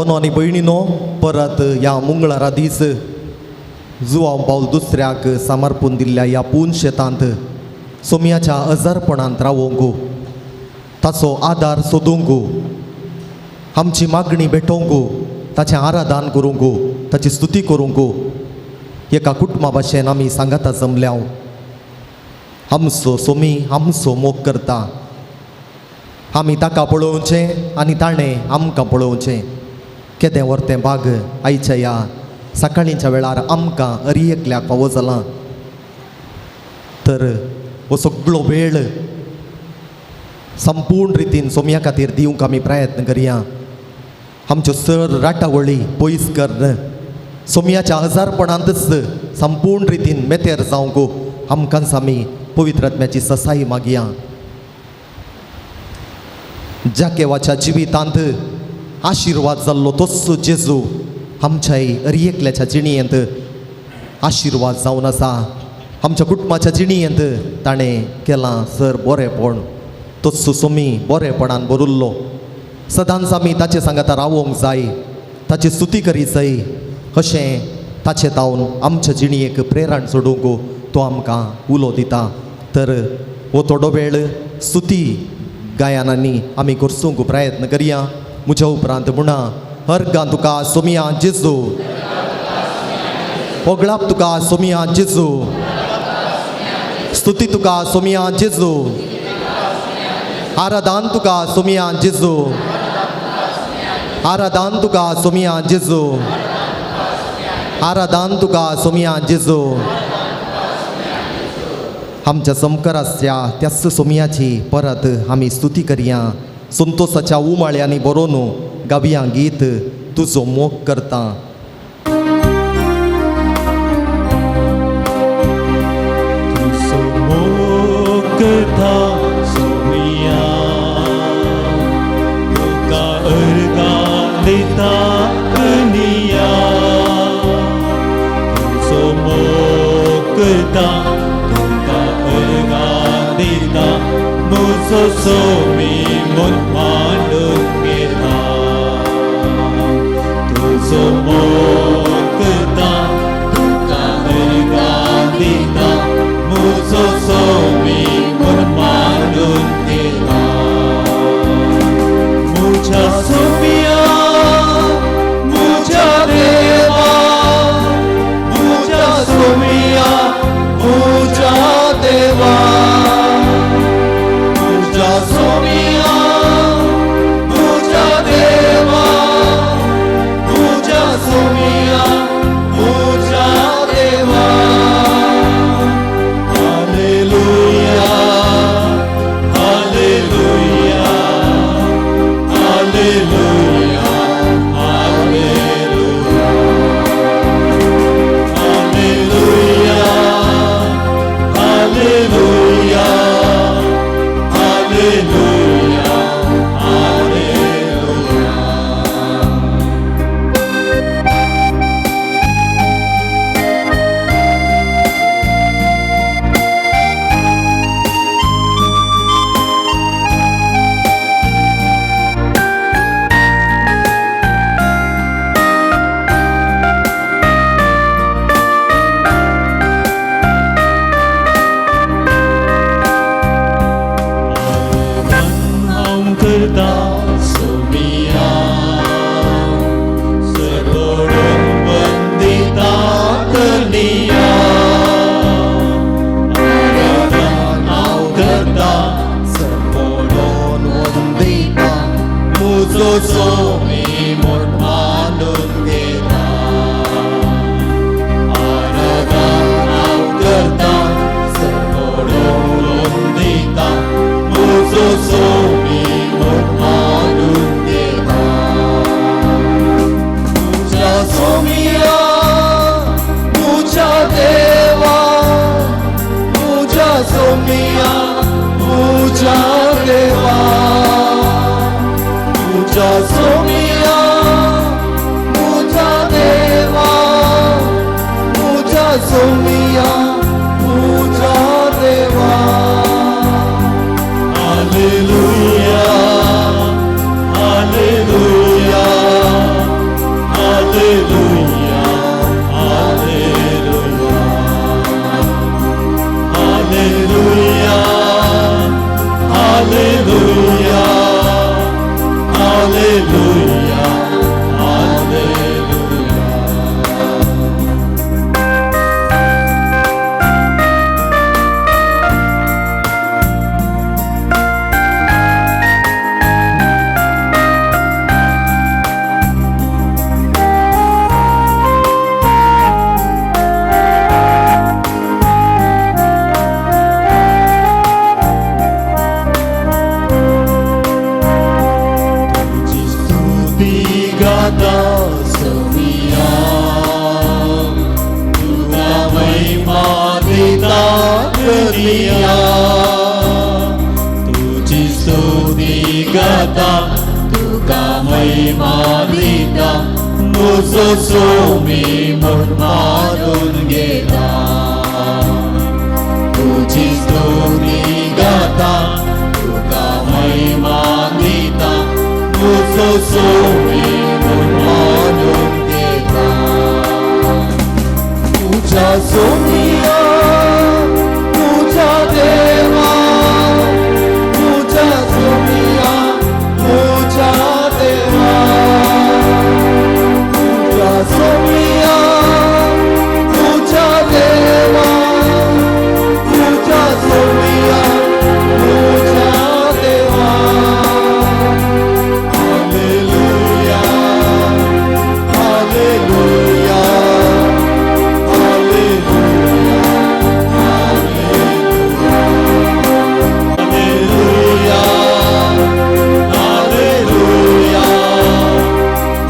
भावानो आनी भयणीनो, परत ह्या मंगळारा दीस जुवांव पावल दुसऱ्याक समर्पून दिल्ल्या ह्या पून शेतांत सोमयाच्या अजारपणांत रावोंक, ताचो आदार सोदूंक, आमची मागणी भेटोवंक, ताचें आराधन करूंक, ताची स्तुती करूंक एका कुटुंबा भाशेन आमी सांगाता जमल्या. आमचो सोमी आमचो मोग करता. आमी ताका पळोवचें आनी ताणें आमकां पळोवचें. केदें व्हरतें भाग आयच्या ह्या सकाळींच्या वेळार आमकां अरी एकल्याक फावो जालां. तर हो सगळो वेळ संपूर्ण रितीन सोमया खातीर दिवंक आमी प्रयत्न करया. आमच्यो सर राटावळी पयस कर सोमयाच्या हजारपणांतच संपूर्ण रितीन मेतेर जावंक आमकांच आमी पवित्र आत्म्याची ससाई मागया. जाकेवाच्या जिवितांत आशिर्वाद जाल्लो तोच जेजू आमच्याय अरी एकल्याच्या जिणयेंत आशिर्वाद जावन आसा. आमच्या कुटुंबाच्या जिणयेंत ताणें केलां सर बरेंपण. तोच सोमी बरेंपणान भरुल्लो. सदांच आमी ताचे सांगाता रावोंक जाय, ताची स्तुती करी जाय. अशें ताचे तावन आमच्या जिणयेक प्रेरण सोडूंक तो आमकां उलो दिता. तर हो थोडो वेळ स्तुती गायनांनी आमी करसूंक प्रयत्न करया. म्हज्या उपरांत म्हणा, हरगां तुका सोमिया जेजू, होगळाप तुका सोमिया जेजू, स्तुती तुका सोमिया जेजू, आराधान तुका सोमिया जेजू, आराधान तुका सोमिया जेजू, आराधान तुका सोमिया जेजू. आमच्या समकराच्या त्याच सोमियाची परत आमी स्तुती करया. संतोसाच्या उमाळ्यांनी बरोवन गावया गीत तुजो मोग करता. तुजो मोग करता सोमिया, तुका अर्गां दिता कनिया. तुजो मोग करता, तुका अर्गां दिता, म्हजो सोमी म्हूण मानून घेता. तुजो मोग करता, तुका अर्गां दिता, म्हजो सोमी म्हूण मानून घेता. म्हज्या सोमिया, म्हज्या देवा, म्हज्या सोमिया, म्हज्या देवा, म्हज्या सोमिया, म्हज्या देवा, म्हज्या सोमिया, म्हज्या देवा. Hallelujah, hallelujah, hallelujah, hallelujah, hallelujah, hallelujah, hallelujah, hallelujah. हांव करता सोमिया, सगळून वंदिता कनिया. आराधन हांव करता, सगळोन वंदिता, म्हजो सोमी म्हूण मानून घेता. आराधन हांव करता, सगळून वंदिता, म्हजो सोमी म्हूण मानून घेता. म्हज्या सोमिया, म्हज्या देवा, म्हज्या सोमिया, म्हज्या देवा, म्हज्या सोमिया, म्हज्या देवा, म्हज्या सोमिया, म्हज्या देवा. हालेलुया, हालेलुया, सोमिया, तुजी स्तुती गाता, तुका महिमा दिता, म्हजो सोमी म्हूण मानून घेता. तुजी स्तुती गाता, तुका महिमा दिता, म्हजो सोमी म्हूण मानून घेता. तुझ्या सोमिया, तुझ्या देवा, तुझ्या सोमिया, तुझ्या देवा, तुझ्या सोमिया, तुझ्या देवा, तुझ्या सोमिया, तुझ्या देवा. Hallelujah, hallelujah, hallelujah, hallelujah, hallelujah, hallelujah,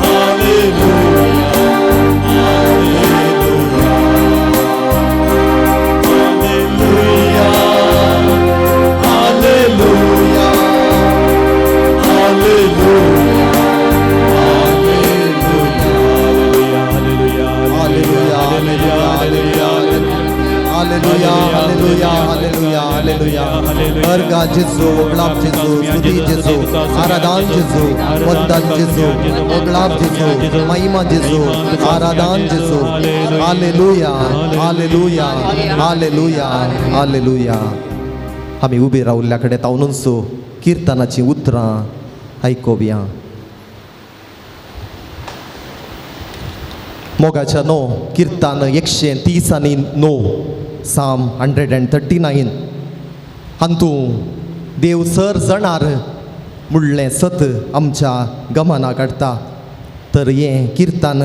hallelujah, hallelujah, hallelujah, hallelujah, hallelujah, hallelujah, hallelujah, hallelujah, hallelujah. अर्गा जेजू, ओगळाप जेजू, स्तुती जेजू, आराधन जेजू, वंदन जेजू, ओगळाप जेजू, महिमा जेजू, आराधन जेजू. Hallelujah, hallelujah, hallelujah, hallelujah. आमी उबी रावल्ल्या कडेन तावनूच किर्तनाचीं उतरां आयकोवया. मोगाच्या णव किर्तन 139, साम 139. हातूं देव सर जणार मुडलें सत आमच्या गमना काडटा. तर हें किर्तन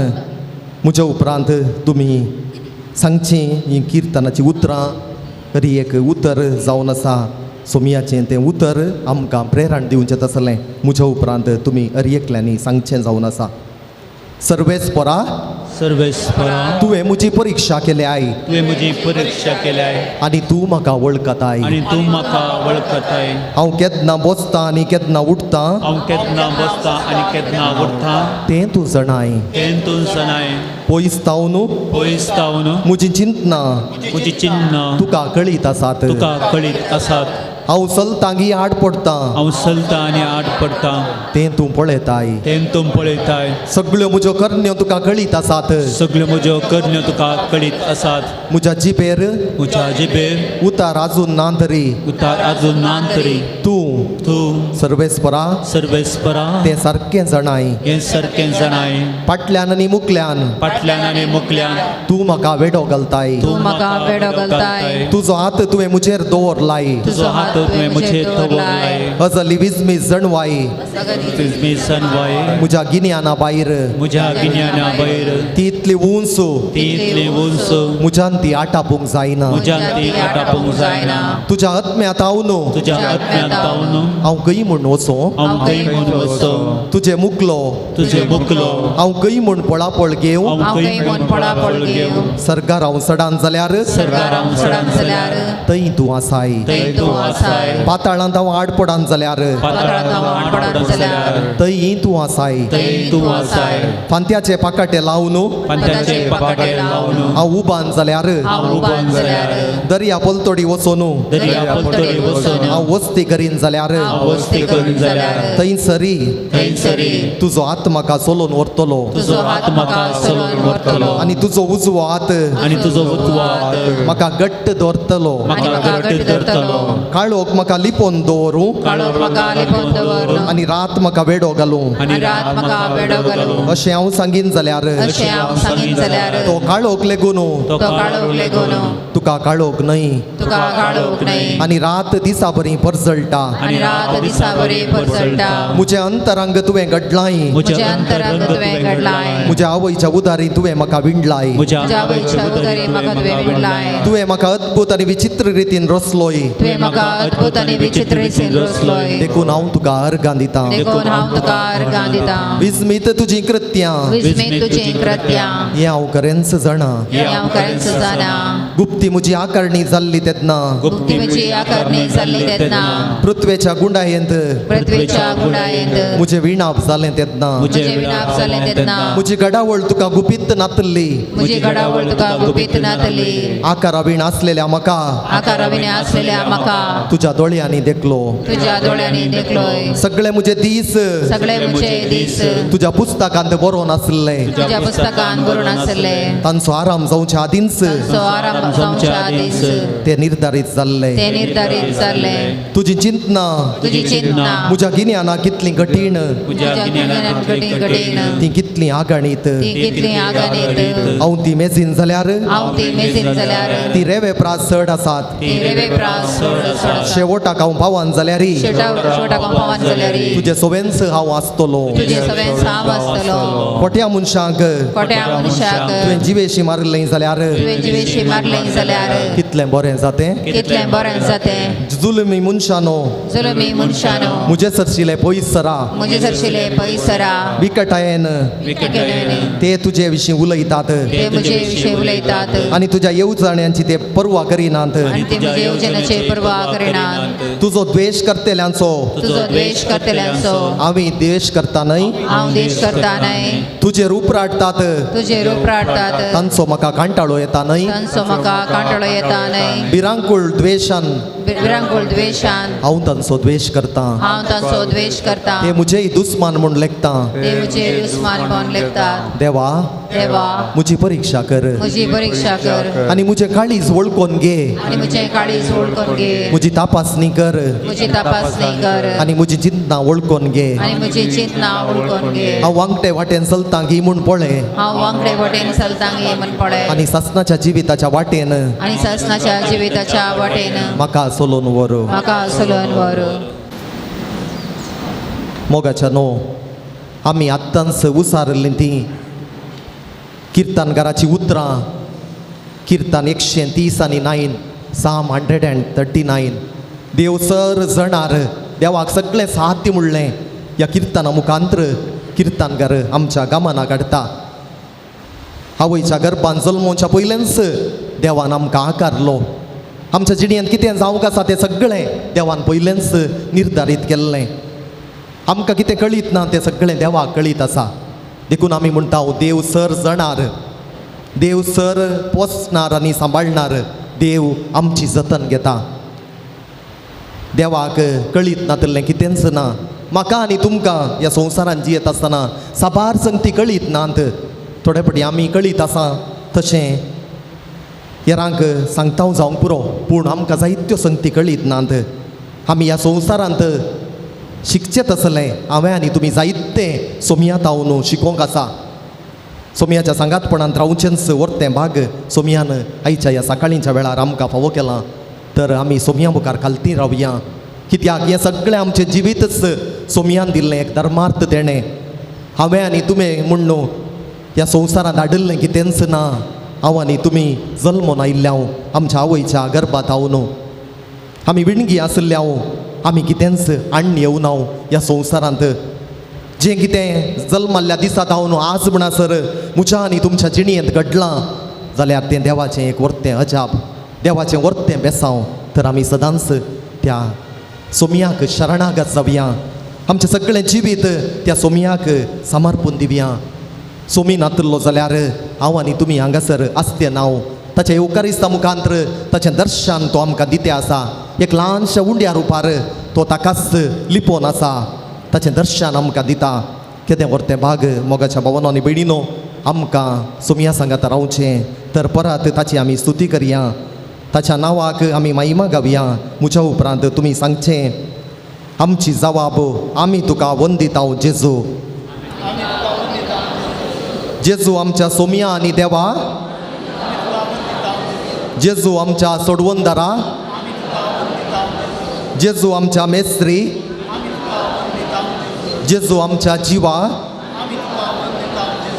म्हज्या उपरांत तुमी सांगचीं हीं किर्तनाचीं उतरां. तरी एक उतर जावन आसा सोमियाचें, तें उतर आमकां प्रेरण दिवचें तसलें म्हज्या उपरांत तुमी हर एकल्यांनी सांगचें जावन आसा. सर्वेस्परा, सर्वेस्परा, तुवें म्हजी परिक्षा केल्याय, तुवें म्हजी परिक्षा केल्याय, आनी तूं म्हाका वळखताय, आनी तूं म्हाका वळखताय. हांव केन्ना बसतां आनी केन्ना उठतां, हांव केन्ना बसतां आनी केन्ना उठतां, तें तूं जाणाय. तें तूं जाणाय. पयस तावन, पयस तावन, म्हजी चिंतना, म्हजी चिंतना तुका कळीत आसात, तुका कळीत आसात. हांव चलतां गी आड पडटां, हांव चलतां आनी आड पडटां, तें तूं पळयताय, तें तूं पळयताय. सगळ्यो म्हज्यो करण्यो तुका कळीत आसात, सगळ्यो म्हज्यो करण्यो तुका कळीत आसात. म्हज्या जिबेर, म्हज्या जिबेर उतार आजून ना तरी, उतार आजून ना तरी, तूं तूं सर्वेस्परा, सर्वेस्परा, तें सारकें जाणाय. हें सारकें जाणाय. फाटल्यान आनी मुकल्यान, फाटल्यान आनी मुकल्यान, तूं म्हाका वेडो घालताय, तूं म्हाका वेडो घालताय. तुजो हात तुवें म्हजेर दवरलाय, तुजो हात तुवें म्हजेर दवरलाय. अजली विजमी जणवाय, तुजमी सनवाय, म्हज्या गिन्याना भायर, म्हज्या गिन्याना भायर. ती इतली उंच, ती इतली उंच, म्हज्यान ती आटापूंक जायना, म्हज्यान ती आटापूंक जायना. तुज्या आत्म्यांत हांव न्हू, तुज्या आत्म्यांत हांव न्हू, हांव खंय म्हूण वचों, हांव खंय म्हूण वचों, तुजें मुकलो, तुजें मुकलो, हांव खंय म्हूण पळापळ घेवं, हांव खंय म्हूण पळापळ घेवं. सर्गार हांव सडान जाल्यार, सर्गार हांव सडान जाल्यार, थंय तूं आसाय, थंय तूं आसाय. पाताळांत हांव आड पडान जाल्यार, पाताळांत हांव आड पडान जाल्यार, थंय तूं आसाय. थंय तूं आसाय. फांत्याचे पाकाटे लावन, फांत्याचे पाकाटे लावन, हांव उबान जाल्यार, हांव उबान जाल्यार, दर्या पलतडी वचून, दर्या पलतडी वचून, हांव वस्ती करीन जाल्यार, हांव वस्ती करीन जाल्यार, थंय सरी, थंय सरी, तुजो हात म्हाका चलोवन व्हरतलो, तुजो हात म्हाका चलोवन व्हरतलो, आनी तुजो उजवो हात, आनी तुजो उजवो हात, म्हाका घट्ट दवरतलो, म्हाका घट्ट धरतलो. काळोख म्हाका लिपोवन दवरूं, काळोख म्हाका लिपोवन दवरूं, आनी रात म्हाका वेडो घालूं, आनी रात म्हाका वेडो घालूं, अशें हांव सांगीन जाल्यार, अशें हांव सांगीन जाल्यार, तो काळोख लेगून, तो काळोख लेगून, तुका काळोख न्हय, तुका काळोख न्हय, आनी रात दिसा बरी परजळटा, आनी रात दिसा बरी परजळटा. म्हजें अंतरंग तुवें घडलाय, म्हजें अंतरंग तुवें घडलाय, म्हज्या आवयच्या उदारी तुवें म्हाका विणलाय, म्हज्या आवयच्या उदारी म्हाका तुवें विणलाय. तुवें म्हाका अद्भुत आनी विचित्र रितीन रचलोय, तुवें म्हाका अद्भुत आनी विचित्र रितीन रचलोय, देखून हांव तुका अर्गां दितां, देखून हांव तुका अर्गां दितां. विस्मीत तुजीं कृत्यां, विस्मीत तुजीं कृत्यां, हें हांव खरेंच जाणा. हें हांव खरेंच जाणा. गुप्ती म्हजी आकारणी जाल्ली तेन्ना, गुप्ती म्हजी आकारणी जाल्ली तेन्ना, पृथ्वेच्या गुंडायेंत पृथ्वेच्या गुंडायेंत म्हजें विणाप जालें तेन्ना, म्हजें विणाप जालें तेन्ना, म्हजी घडावळ तुका गुपीत नातल्ली, म्हजी घडावळ तुका गुपीत नातली, आकारा वीण आसलेल्या म्हाका आकारा विणे आसलेल्या म्हाका तुज्या दोळ्यांनी देखलो, तुज्या दोळ्यांनी देखलोय, सगळे म्हजे दीस सगळे म्हजे दीस तुज्या पुस्तकांत बरोवन आसले, तुज्या पुस्तकांत बरोवन आसले, तांचो आराम जावच्या आदींच तांचो आराम जावच्या आदींच ते निर्धारीत जाल्ले, ते निर्धारीत जाल्ले, तुजी चिंतना तुजी चिंतना म्हज्या गिन्याना कितली कठीण, म्हज्या गिन्यानाक कठीण कठीण, ती कितली आगाणीत, ती कितली आगाणीत, हांव ती मेजीन जाल्यार हांव ती मेजीन जाल्यार ती रेवे प्रास चड आसात, ती रेवे प्रास चड आसात, शेवटाक हांव पावन जाल्यार शेवटाक हांव पावन जाल्यार तुजे सोवेंच हांव आसतलो, तुजे सवेंच हांव आसतलो, खोट्या मनशांक खोट्या मनशाक तुवें जिवेशी मारलें जाल्यार तुवें जिवेशी मारलें जाल्यार कितलें बरें जातें, कितलें बरें जातें, जुलमी मनशानो जुलमी मनशानो म्हजे सरशिले पयस सरा, म्हजे सरशिले पयस सरा, विकटायेन विकटायेन ते तुजे विशीं उलयतात ते म्हजे विशीं उलयतात आनी तुज्या येवजण्यांची ते पर्वा करिनात, आनी ते म्हजे येवजण्याची पर्वा करिनात, तुजो द्वेश करतल्यांचो तुजो द्वेश करतल्यांचो हांव द्वेश करता न्हय, हांव द्वेश करता न्हय, तुजे रूप राडटात तुजे रूप राडटात तांचो म्हाका कांटाळो येता न्हय, तांचो म्हाका कांटाळो येता न्हय, भिरांकूळ द्वेशान भिरांकूळ द्वेशान हांव तांचो द्वेश करता, हांव तांचो द्वेश करता, ते म्हजेय दुस्मान म्हूण लेखता, ते म्हजे दुस्मान म्हूण लेखतात, देवा देवा म्हजी परिक्षा कर म्हजी परिक्षा कर आनी म्हजें काळीज वळखून घे, आनी म्हजें काळीज वळखून घे, म्हजी तपासणी कर म्हजी तपासणी कर आनी म्हजी चिंतना वळखून घे, आनी म्हजी चिंतना वळखून घे, हांव वांकटे वाटेन चलतां गी म्हूण पळय हांव वांकडे वाटेन चलतां गी म्हूण पळय आनी सासनाच्या जिविताच्या वाटेन आनी सासनाच्या जिविताच्या वाटेन म्हाका चलोवन व्हर, म्हाका चलोवन व्हर. मोगाच्या न्हू आमी आत्तांच उसारिल्लीं तीं किर्तनकाराची उतरां, किर्तन 139 Psalm 139. देव सर जणार देवाक सगळें साध्य म्हणलें ह्या किर्तना मुखांत्र किर्तनकार आमच्या गमना काडटा. आवयच्या गर्भान जल्मोवच्या पयलेंच देवान आमकां आकारलो, आमच्या जिणेंत कितें जावंक आसा तें सगळें देवान पयलेंच निर्धारीत केल्लें, आमकां कितें कळीत ना तें सगळें देवाक कळीत आसा. देखून आमी म्हणटा देव सर जणार, देव सर पोसणार आनी सांबाळणार, देव आमची जतन घेता. देवाक कळीत नातलें कितेंच ना. म्हाका आनी तुमकां ह्या संवसारान जियेत आसतना साबार संगती कळीत नात, थोडे फावटी आमी कळीत आसा तशें हेरांक सांगता जावंक पुरो, पूण आमकां जायत्यो संगती कळीत नात. आमी ह्या संवसारांत शिकचें तसलें हांवें आनी तुमी जायतें सोमयात हांव शिकोवंक आसा. सोमयाच्या सांगातपणांत रावचेंच वर्तें भाग सोमयान आयच्या ह्या सकाळींच्या वेळार आमकां फावो केलां, तर आमी सोमया मुखार खालती रावया, कित्याक हें सगळें आमचें जिवीतच सोमयान दिल्लें एक धर्मार्थ तेणें. हांवें आनी तुमी म्हूण न्हू ह्या संवसारांत हाडिल्लें कितेंच ना, हांव आनी तुमी जल्मोन आयिल्ले हांव आमच्या आवयच्या गर्भांत हांव न्हू, आमी विणगी आशिल्ले हांव, आमी कितेंच हाडून येवना ह्या संवसारांत. जें कितें जल्मल्ल्या दिसात हांव न्हू आज म्हणसर म्हज्या आनी तुमच्या जिणेंत घडलां जाल्यार तें देवाचें एक वर्तें अजाप, देवाचें वर्तें बेसांव. तर आमी सदांच त्या सोमयाक शरणागत जावया, आमचें सगळें जिवीत त्या सोमयाक समर्पून दिवया. सोमी नातलो जाल्यार हांव आनी तुमी हांगासर आसते नांव ताच्या येवकारिस्ता मुखांत्र ताचें दर्शन तो आमकां दिते आसा. एक ल्हानशा उंड्या रुपार तो ताकाच लिपोवन आसा, ताचें दर्शन आमकां दिता. केदें व्हरतें भाग मोगाच्या भावानो आनी भयणीनो आमकां सोमया सांगाता रावचें, तर परत ताची आमी स्तुती करया, ताच्या नांवाक आमी महिमा गावया. म्हज्या उपरांत तुमी सांगचें आमची जवाब आमी तुका वंदिता जेजू. जेजू आमच्या सोमया आनी देवा, जेजू आमच्या सोडवंदारा, जेजू आमच्या मेस्त्री, जेजू आमच्या जिवा,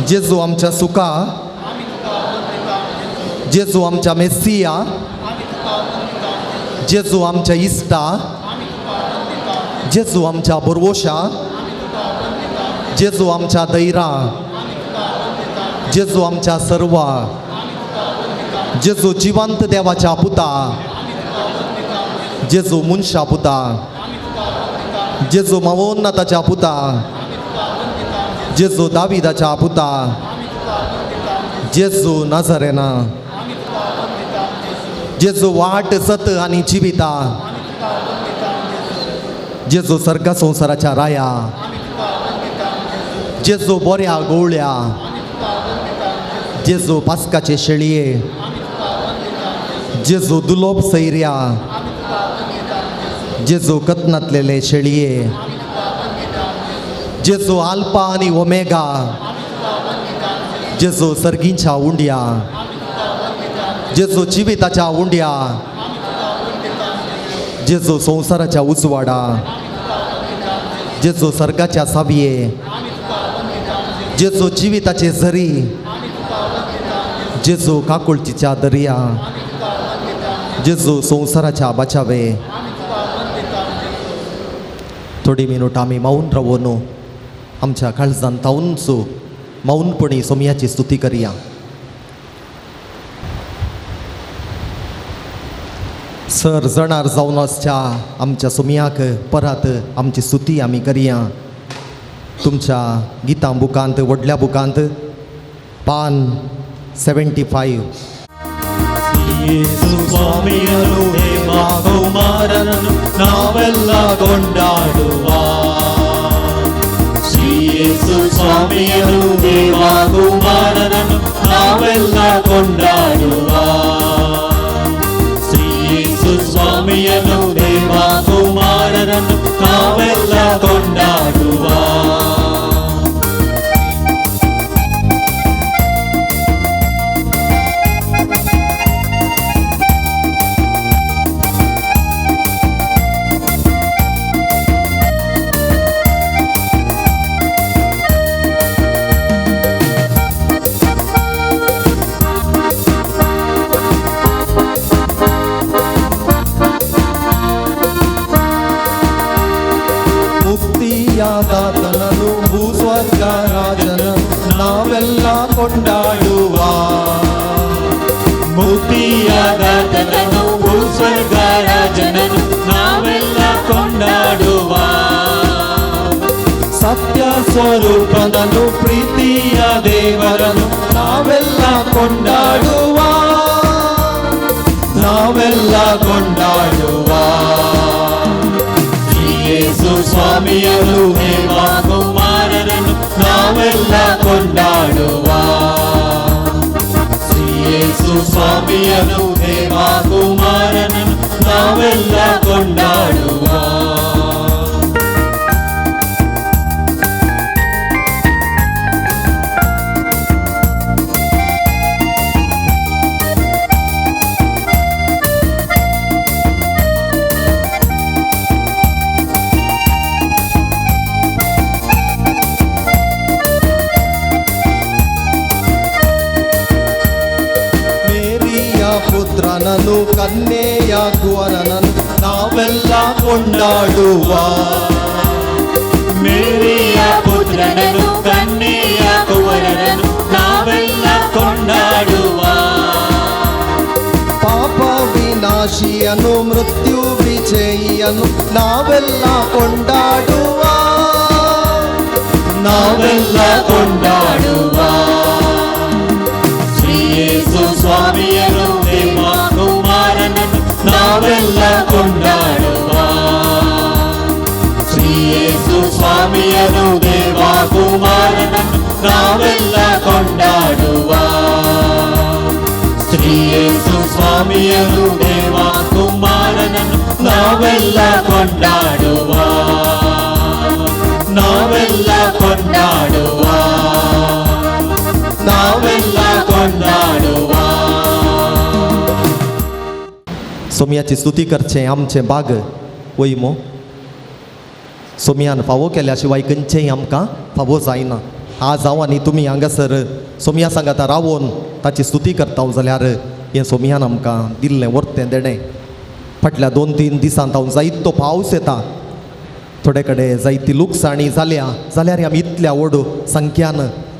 जेजू आमच्या सुखा, जेजू आमच्या मेसिया, जेजू आमच्या इश्टा, जेजू आमच्या बोरवोशा, जेजू आमच्या दैरा, जेजू आमच्या सर्वा, जेजू जिवंत देवाच्या पुता, जेजू मनशा पुता, जेजू मावोन्नाथाच्या पुता, जेजू दाविदाच्या पुता, जेजू नाझरेना, जेजू वाट सत आनी जिविता, जेजू सर्ग संवसाराच्या राया, जेजू बोऱ्या गोवळ्या, जेजू पास्काचे शेळये, जेजू दुलोब सैर्या, जेजू कत्नातलेले शेळये, जेजू आल्पा आनी ओमेगा, जेजू सर्गींच्या उंड्या, जेजू जिविताच्या उंड्या, जेजू संवसाराच्या उजवाडा, जेजू सर्गाच्या सावये, जेजू जिविताचे झरी, जेजू काकुळतीच्या दर्या, जेजू संवसाराच्या बचावे। थोडी मिनट आमी मौन रावून आमच्या काळजान तावनचो मौनपणी सोमयाची स्तुती करया। सर जणार जावन आसच्या आमच्या सोमयाक परत आमची स्तुती आमी करया। तुमच्या गितां बुकांत व्हडल्या बुकांत पान 75। ಯೇಸು ಸ್ವಾಮಿಯನು ದೇವಕುಮಾರನನ್ನು ನಾವೆಲ್ಲ ಕೊಂಡಾಡುವ. ಶ್ರೀ ಯೇಸು ಸ್ವಾಮಿಯನು ದೇವಕುಮಾರನನ್ನು ನಾವೆಲ್ಲ ಕೊಂಡಾಡುವ. ಶ್ರೀ ಯೇಸು ಸ್ವಾಮಿಯನು ದೇವಕುಮಾರನನ್ನು ನಾವೆಲ್ಲ ಕೊಂಡಾಡುವ. ಮುಕ್ತಿಯಾದಾತನನು ಭೂಸ್ವರ್ಗ ರಾಜನ ನಾವೆಲ್ಲ ಕೊಂಡಾಡುವ. ಮುಕ್ತಿಯಾದಾತನನು ಭೂಸ್ವರ್ಗ ರಾಜನನು ನಾವೆಲ್ಲ ಕೊಂಡಾಡುವ. ಸತ್ಯ ಸ್ವರೂಪನನು ಪ್ರೀತಿಯ ದೇವರನು ನಾವೆಲ್ಲ ಕೊಂಡಾಡುವ. ನಾವೆಲ್ಲ ಕೊಂಡಾಡುವ. ಯೇಸು ಸ್ವಾಮಿಯನು ದೇವಕುಮಾರನನ್ನು ನಾವೆಲ್ಲ ಕೊಂಡಾಡುವ. ಶ್ರೀ ಯೇಸು ಸ್ವಾಮಿಯನು ದೇವಕುಮಾರನನ್ನು ನಾವೆಲ್ಲ ಕೊಂಡಾಡುವ. ಪುತ್ರನನು ಕನ್ಯೆಯ ಕುವರನನು ನಾವೆಲ್ಲ ಕೊಂಡಾಡುವ. ಮೇರಿಯ ಪುತ್ರನನು ಕನ್ಯೆಯ ಕುವರನನು ನಾವೆಲ್ಲ ಕೊಂಡಾಡುವ. ಪಾಪ ವಿನಾಶಿಯನು ಮೃತ್ಯು ವಿಜಯಿಯನು ನಾವೆಲ್ಲ ಕೊಂಡಾಡುವ. ನಾವೆಲ್ಲ ಕೊಂಡಾಡುವ. ಶ್ರೀ ಯೇಸು ಸ್ವಾಮಿಯನು ದೇವಕುಮಾರನನ್ನು ನಾವೆಲ್ಲ ಕೊಂಡಾಡುವ. ಶ್ರೀ ಯೇಸು ಸ್ವಾಮಿಯನು ದೇವಕುಮಾರನನ್ನು ನಾವೆಲ್ಲ ಕೊಂಡಾಡುವ. ಶ್ರೀ ಯೇಸು ಸ್ವಾಮಿಯನು ದೇವಕುಮಾರನನ್ನು ನಾವೆಲ್ಲ ಕೊಂಡಾಡುವ. ನಾವೆಲ್ಲ ಕೊಂಡಾಡುವ. ನಾವೆಲ್ಲ ಕೊಂಡಾಡುವ. सोमयाची स्तुती करचें आमचें बाग वयमो सोमयान फावो केल्या शिवाय खंयचेंय आमकां फावो जायना। आज हांव आनी तुमी हांगासर सोमया सांगाता रावोन ताची स्तुती करता जाल्यार हें सोमयान आमकां दिल्लें वर्तें देणें। फाटल्या 2-3 दिसांत हांव जायतो पावस येता, थोडे कडेन जायती लुकसाणी जाल्या जाल्यार आमी इतल्या व्हड संख्यान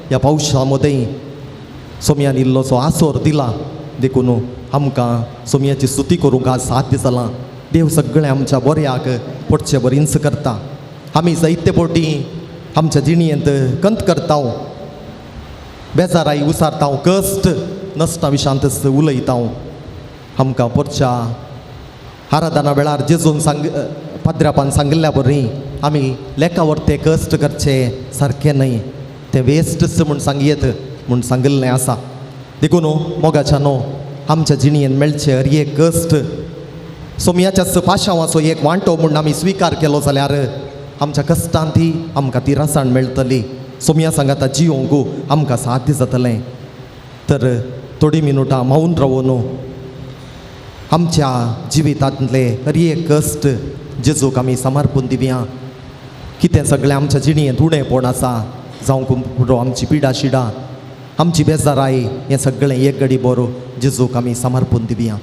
ह्या पावसा मदें सोमयान इल्लोसो आसोर दिला। देखून आमकां सोमयाची स्तुती करूंक आज साध्य जालां. देव सगळें आमच्या बऱ्याक पोटचे बरींच करता. आमी जायते पोटी आमच्या जिणयेंत कंत करता, बेजाराय उसारता, कश्ट नसता विशांतच उलयता. आमकां पोरच्या आराधना वेळार जेजून सांग पाद्रापान सांगिल्ल्या बरी आमी लेखावर ते कश्ट करचे सारकें न्हय, तें वेस्टच म्हूण सांगयेत म्हूण सांगिल्लें आसा. देखून मोगाच्या न्हू आमच्या जिणयेन मेळचे हर एक कश्ट सोमयाच्याच पाशांवाचो एक वांटो म्हूण आमी स्विकार केलो जाल्यार आमच्या कश्टान ती आमकां ती रसाण मेळटली. सोमया सांगाता जियोंक आमकां साध्य जातलें. तर थोडीं मिनुटां मौन रावून आमच्या जिवितांतले हर एक कश्ट जेजूक आमी समर्पून दिवया. कितें सगळें आमच्या जिणेंत उणेपण आसा, जावंक पुरो आमची पिडा शिडा, आमची बेजाराय, हें सगळें एक घडी बरो जेजूक आमी समर्पून दिवया.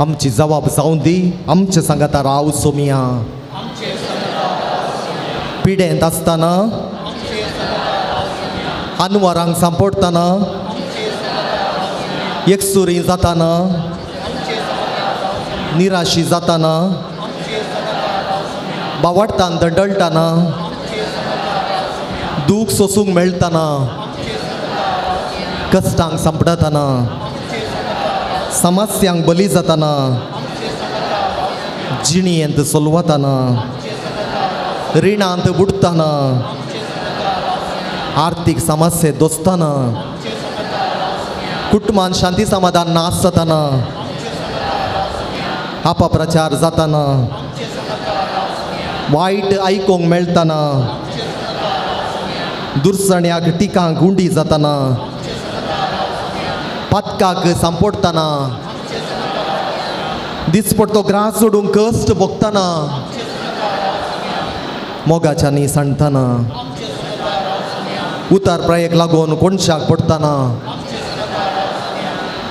आमची जबाब जावं दी, आमचे सांगाता राव सोमिया. पिडेंत आसतना, अनवरांक सांपडटना, एकसुरी जाताना, निराशी जाताना, बावडटान दंडळटाना, दूख सोसूंक मेळटना, कश्टांक सांपडटना, समस्यांक बली जाताना, जिणयेंत सोलवताना, रिणांत बुडटना, आर्थीक समस्ये दोसतना, कुटुंबान शांती समाधान नासतना, अपप्रचार जाताना, वायट आयकूंक मेळटना, दुर्सण्याक टिकांक गुंडी जाताना, पातकाक सांपडटना, दिसपडतो ग्रास सोडूंक कश्ट भोगतना, मोगाच्यांनी सांडटना, उतार प्रायेक लागून कोणशाक पडटना,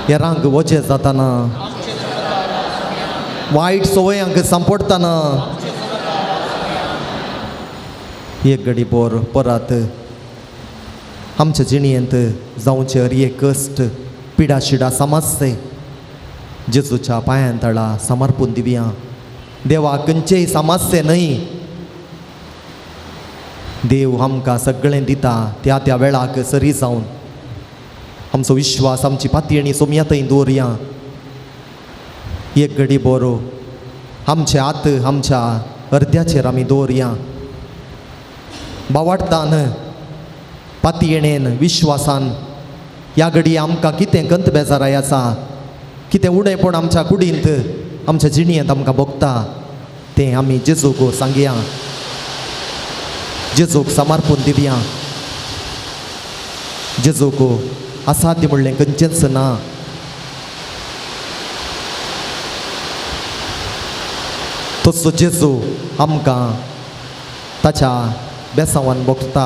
हेरांक वजे जाताना, वायट संवयांक सांपडटना, एक घडी बोर परत आमच्या जिणयेंत जावचे हर एक कश्ट, पिडा शिडा समस्ये जेजूच्या पांयां तळा समर्पून दिवया. देवा खंयचेय समस्ये न्हय, देव आमकां सगळें दिता त्या त्या वेळाक सरी जावन. आमचो विश्वास, आमची पातयेणी सोमया थंय दवरया. एक घडी बरो आमचे हात आमच्या अर्द्याचेर आमी दवरया. बावाडटान पातयेणेन विश्वासान ह्या घडी आमकां कितें कंत बेजाराय आसा, कितें उणेपण आमच्या कुडींत, आमच्या जिणयेंत आमकां भोगता, तें आमी जेजूक सांगया, जेजूक समर्पून दिवया. जेजूक असाध्य म्हणलें खंयचेंच ना. तसो जेजू आमकां ताच्या बेसांवान भोगता,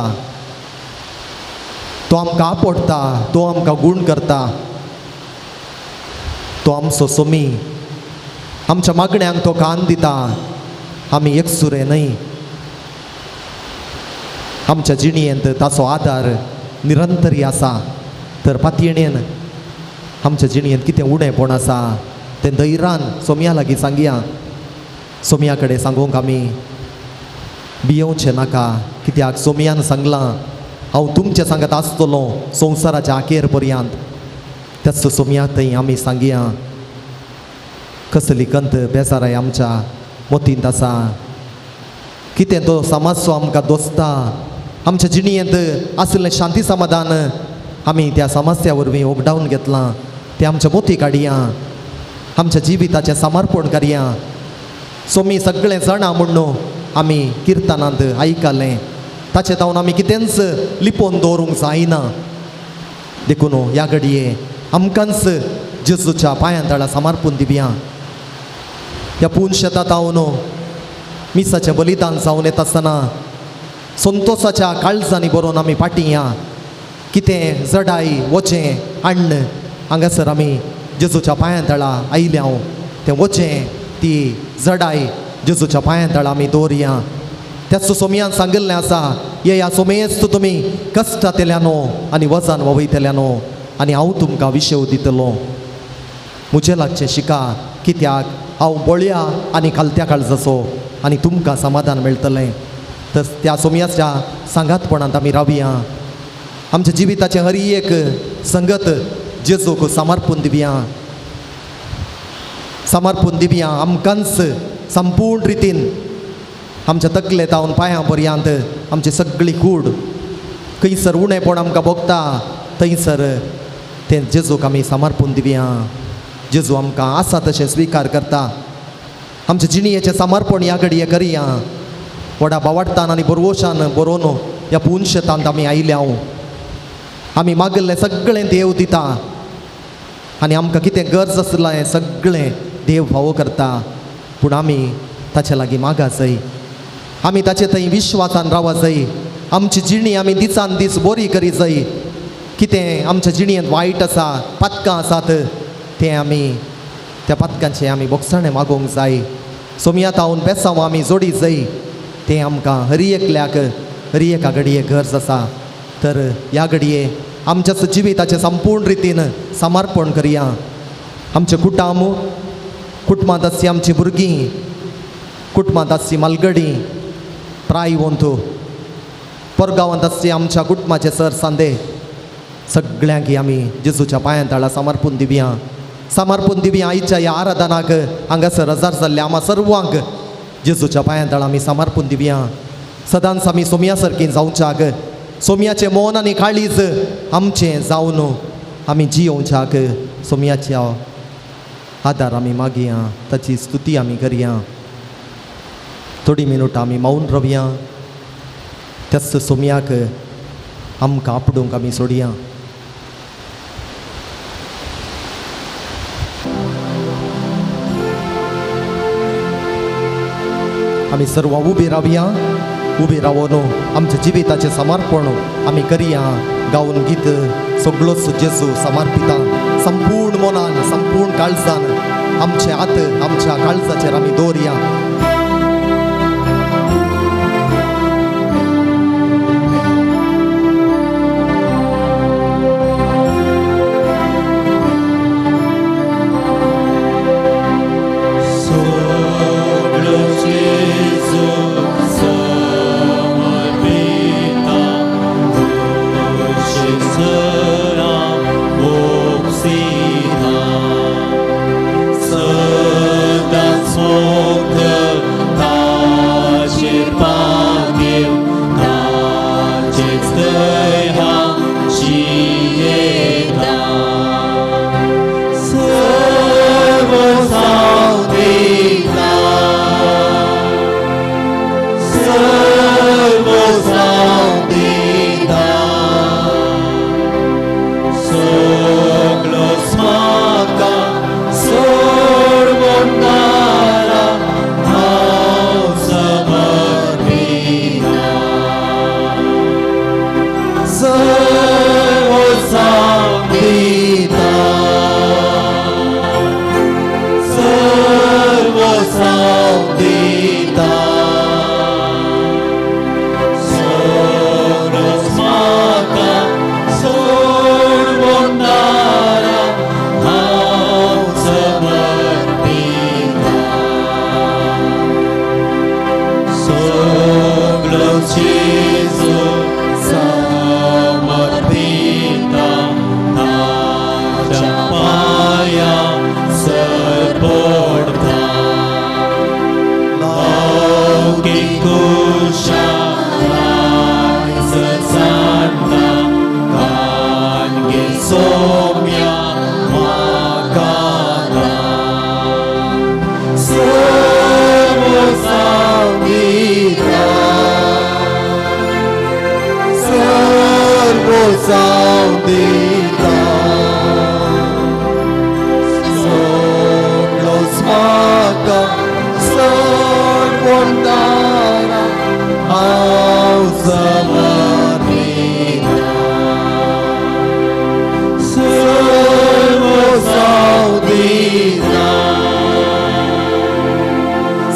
तो आमकां आपडटा, तो आमकां गूण करता, तो आमचो सोमी, आमच्या मागण्यांक तो कान दिता. आमी एकसुरे न्हय, आमच्या जिणयेंत ताचो आदार निरंतरी आसा. तर पातयेणेन आमच्या जिणयेंत कितें उणेपण आसा तें धैर्यान सोमया लागीं सांगया. सोमया कडेन सांगूंक आमी भियोवचें नाका, कित्याक सोमयान सांगलां हांव तुमचे सांगत आसतलो संवसाराच्या आखेर पर्यंत. त्याच सोमया थंय आमी सांगया कसली कंत बेजाराय आमच्या मोतींत आसा, कितें तो समाजचो आमकां दोसता, आमच्या जिणयेंत आशिल्लें शांती समाधान आमी त्या समस्या वरवीं ओगडावन घेतलां, तें आमच्या मोती काडया, आमच्या जिविताचें समर्पण करया. सोमी सगळें जाणा म्हूण आमी किर्तनांत आयकलें, ताचें तावन आमी कितेंच लिपोवन दवरूंक जायना. देखून ह्या घडये आमकांच जेजूच्या पांयां तळा समर्पून दिवया. ह्या पून शेतात हांव मिसाचें बलिदान जावन येता आसतना संतोसाच्या काळजांनी बरोवन आमी फाटीं या. कितें जडाय वचें अन्न हांगासर आमी जेजूच्या पांयां तळा आयल्या हांव तें वचें ती जडाय जेजूच्या पांयां तळा आमी दवरया. त्याच सोमयान सांगिल्लें आसा येया सोमेस्त तुमी कश्टांतल्यानो आनी वजन वयतल्यानो आनी हांव तुमकां विशेव दितलो. म्हजे लागचें शिका, कित्याक हांव बळया आनी खालत्या काळजाचो आनी तुमकां समाधान मेळटलें. तर त्या सोमयाच्या सांगातपणांत आमी रावया. आमच्या जिविताचें हर एक संगत जेजूक समर्पून दिवया, समर्पून दिवया. आमकांच संपूर्ण रितीन आमच्या तकले तावन पांयां पर्यंत आमची सगळी कूड खंयसर उणेपण आमकां भोगता थंयसर तें जेजूक आमी समर्पून दिवया. जेजू आमकां आसा तशें स्विकार करता. आमच्या जिणयेचें समर्पण ह्या घडये करया. व्हडा बावाडटान आनी बरवशान बरोवन ह्या पुनशेतांत आमी आयल्या. आमी मागिल्लें सगळें देव दिता आनी आमकां कितें गरज आसलां हें सगळें देव फावो करता. पूण आमी ताचे लागीं मागा जाय, आमी ताचे थंय विश्वासान रावा जाय. आमची जिणी आमी दिसान दीस बरी करी जाय. कितें आमच्या जिणयेंत वायट आसा, पातकां आसात, तें आमी त्या पातकांचें आमी बोगसाणें मागोवंक जाय. सोमया तावन बेसांव आमी जोडी जाय. तें आमकां हरी एकल्याक हरी एका घडये गरज आसा. तर ह्या घडये आमच्या जिविताचें संपूर्ण रितीन समर्पण करया. आमचें कुटुंब, कुटुंबांत आसची आमची भुरगीं, कुटुंबांत आसची मालगडी, प्रायवंत, परगांवांत आसची आमच्या कुटुंबाचे सर सांदे, सगळ्यांक आमी जेजूच्या पांयां तळा समर्पून दिवया, समर्पून दिवया. आयच्या ह्या आराधनाक हांगासर हजार जाल्ल्या आमा सर्वांक जेजूच्या पांयां तळा आमी समर्पून दिवया. सदांच आमी सोमया सारकी जावच्याक, सोमयाचें मन आनी काळीज आमचें जावन आमी जियोवच्याक सोमयाच्या आदार आमी मागया, ताची स्तुती आमी करया. थोडी मिनुटां आमी मौन रावया. त्याच सोमयाक आमकां आपडूंक आमी सोडया. आमी सर्व उबी रावया. उबी रावन आमच्या जिविताचें समर्पण आमी करया. गावन गीत सगळोच जेजू समर्पिता संपूर्ण मनान, संपूर्ण काळजान आमचे हात आमच्या काळजाचेर आमी दवरया.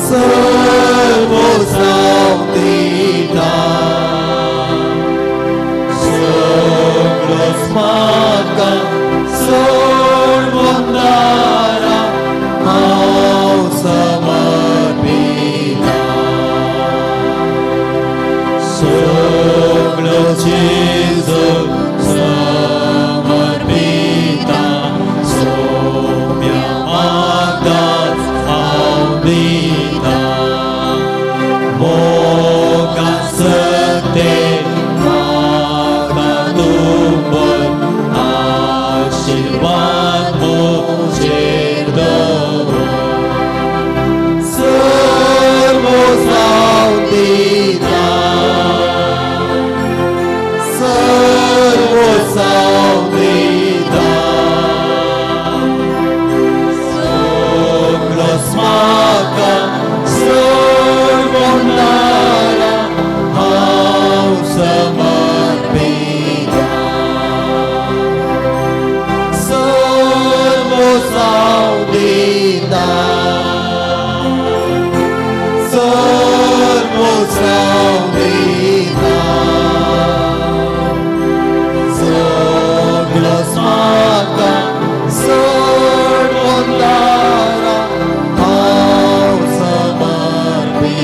Servo salvita. आशीर्वाद म्हजेर दवर सर्व जावं दिता सर्व जावं दिता सगळो म्हाका सर्वोंदारा हांव समर्पिता सर्व जावं दिता सर्व जावं दिता सगळो म्हाका सर्वोंदारा हांव समर्पिता.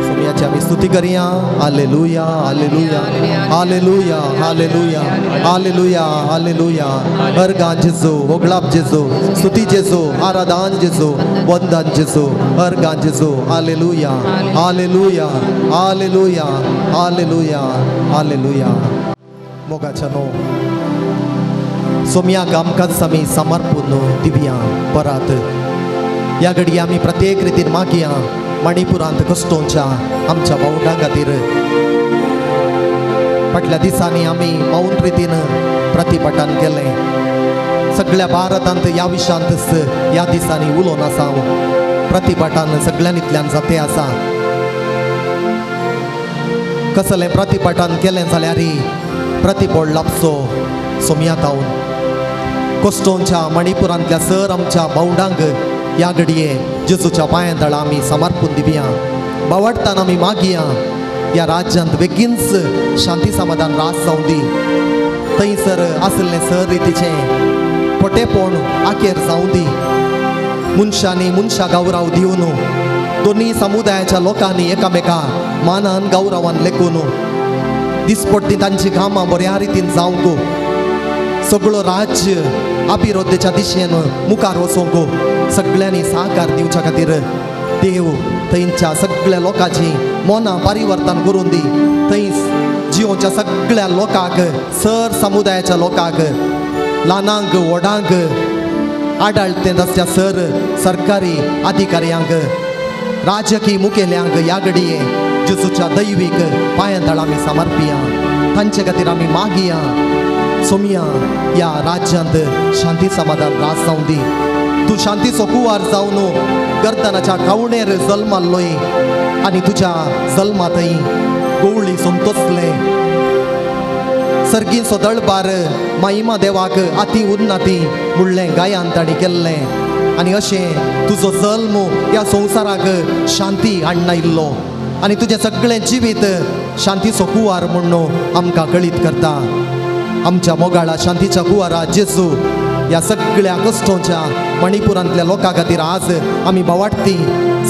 सोमयाची आमी स्तुती करया. Hallelujah, hallelujah, hallelujah, hallelujah, hallelujah, hallelujah. Organ जेजू, होगळाप जेजू, स्तुती जेजू, आराधन जेजू, वंदन जेजू, अर्गान जेजू. Hallelujah, hallelujah, hallelujah, hallelujah, hallelujah. मोगाच्या नो सोमयाक आमकांच आमी समर्पून दिवया परत. ह्या घडये आमी प्रत्येक रितीन मागया मणिपुरांत कश्टोंच्या आमच्या भावंडां खातीर. फाटल्या दिसांनी आमी मौन रितीन प्रतिपटान केलें. सगळ्या भारतांत ह्या विशयांतच ह्या दिसांनी उलोवन आसा. प्रतिपटान सगळ्यांतल्यान जाते आसा. कसलें प्रतिपटान केलें जाल्यार प्रतिपळ लाबचो सोमया तावन कोस्टोंच्या मणिपुरांतल्या सर आमच्या भावंडांक ह्या घडये जेजूच्या पांयां तळा आमी समर्पून दिवया. बावडटान आमी मागया ह्या राज्यांत बेगीनच शांती समाधान रास जावं दी. थंयसर आसलें सर रितीचें पोटेपोण आखेर जावं दी. मनशांनी मनशां गौराव दिवन दोनूय समुदायाच्या लोकांनी एकामेका मानान गौरवान लेखून दिसपट्टी तांची कामां बऱ्या रितीन जावंक सगळो राज्य अभिवृद्धीच्या दिशेन मुखार वचोंक सगळ्यांनी साहकार दिवच्या खातीर देव थंयच्या सगळ्या लोकांची मनां परिवर्तन करून दी. थंय जिवोच्या सगळ्या लोकांक सर समुदायाच्या लोकांक ल्हानांक व्हडांक आडाळते तसल्या सर सरकारी अधिकाऱ्यांक राजकीय मुखेल्यांक ह्या घडये जेजूच्या दैवीक पांयां तळा आमी समर्पिया. तांचे खातीर आमी मागया सोमया ह्या राज्यांत शांती समाधान राज जावं दी. तूं शांतीचो कुवार जावन गर्दनाच्या कावणेर जल्माल्लोय आनी तुज्या जल्मांतय गोवळी संतोसले. सर्गीचो दळबार महिमा देवाक आती उन्नती म्हणलें गायान तांणी केल्लें आनी अशें तुजो जल्म ह्या संवसाराक शांती हाडना आनी तुजें सगळें जिवीत शांतीचो कुवार म्हूण आमकां कळीत करता. आमच्या मोगाळा शांतीच्या कुवारा जेजू ह्या सगळ्या कश्टोंच्या मणिपुरांतल्या लोकां खातीर आज आमी बावाडटी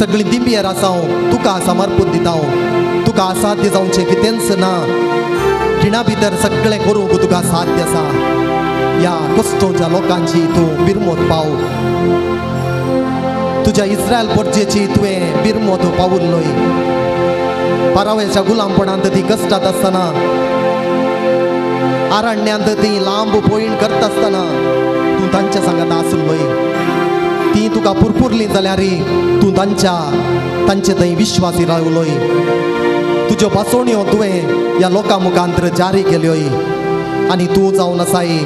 सगळीं दिंबियेर आसाव तुका समर्पून दिताव. तुका असाध्य जावचें कितेंच ना. खिणा भितर सगळें करूंक तुका साध्य आसा. ह्या कश्टोंच्या लोकांची तूं बिरमोत पाव. तुज्या इस्रायल पोरजेची तुवें बिरमोत पावल्लोय. पारावेच्या गुलामपणांत ती कश्टात आसतना आरण्यांत ती लांब पोयण करता आसतना तूं तांच्या सांगात आसलोय. ती तुका पुरपुरली जाल्यार तूं तांच्या तांचे थंय विश्वासी रावलोय. तुज्यो पासोण्यो तुवें ह्या लोकां मुखांतर जारी केल्योय आनी तूं जावन आसाय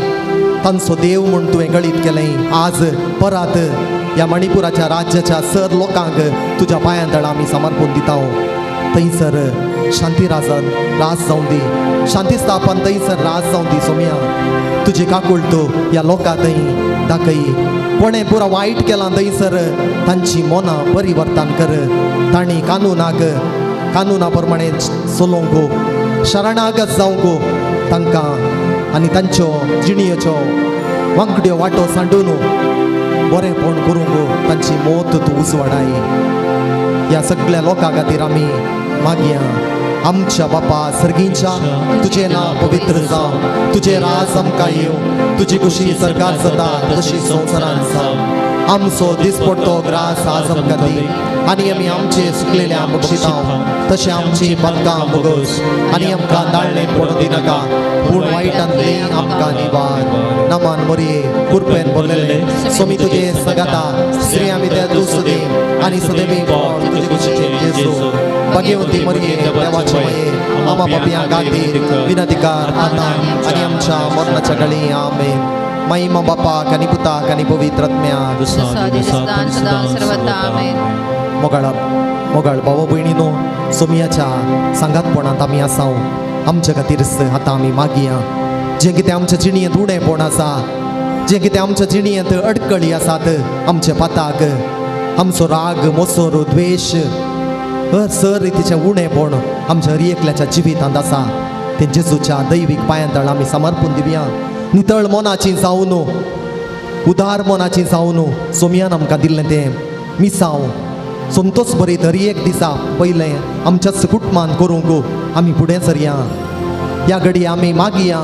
तांचो देव म्हूण तुवें गळीत केलें. आज परत ह्या मणिपुराच्या राज्याच्या सर लोकांक तुज्या पांयां तळा आमी समर्पून दिताव. थंयसर शांती राजन राज जावं दी. शांती स्थापन थंयसर राज जावं दी. सोमया तुजी काकुळट ह्या लोकां थंय दाखय. कोणें पुरा वायट केलां थंयसर तांची मनां परिवर्तन कर. तांणी कानुनाक कानुना प्रमाणे चलोवंक शरणागत जावंक तांकां आनी तांच्यो जिणयेच्यो वांकड्यो वाटो सांडून बरेंपण करूंक तांची मोत तूं उजवाडाय. ह्या सगळ्या लोकां खातीर आमी मागया. आमच्या बापा सर्गींच्या तुजें नांव पवित्र जावं, तुजें राज आमकां येवं, तुजी खुशी सरकार जाता तशी संवसारांत जावं. आमचो दिसपडतो ग्रास आज आमकां दी आनी आमी आमचे सुकलेल्या बक्षितांव तशें आमची पातकां भोगस आनी आमकां दाळणें पडूं दिनाका, पूण वायटांतली आमकां निवार. नमन मोरये, कृपेन भरलेले, सोमी तुजे सगाता, स्त्रियां भितर तूं सुदेव आनी सुदेवी पोट तुजे कुशीचे जेजू. भाग्यवंती मरिये, देवाचे माये, आमा पापयां खातीर विनंती कर आतां आनी आमच्या मरणाच्या घडी. आमेन. महिमा बापाक आनी पुताक आनी पवित्र आत्म्याक. सदां सदां सर्वता. आमेन. मोगाळ मोगाळ भाव भयणीनो, सोमयाच्या सांगातपणांत आमी आसाव. आमच्या खातीर आतां आमी मागया. जें कितें आमच्या जिणेंत उणेपण आसा, जें कितें आमच्या जिणेंत अडकळी आसात, आमच्या पाताक आमचो राग, मोसोर, द्वेश, हर सर रितीचें उणेपण आमच्या हर एकल्याच्या जिवितांत आसा, तें जेजूच्या दैवीक पांयां तळ आमी समर्पून दिवया. नितळ मनाची जावन, उदार मनाची जावन सोमयान आमकां दिल्लें तें मिसांव संतोस बरीत हर एक दिसा पयलें आमच्याच कुटुंबान करूंक आमी फुडें सरया. ह्या घडी आमी मागया.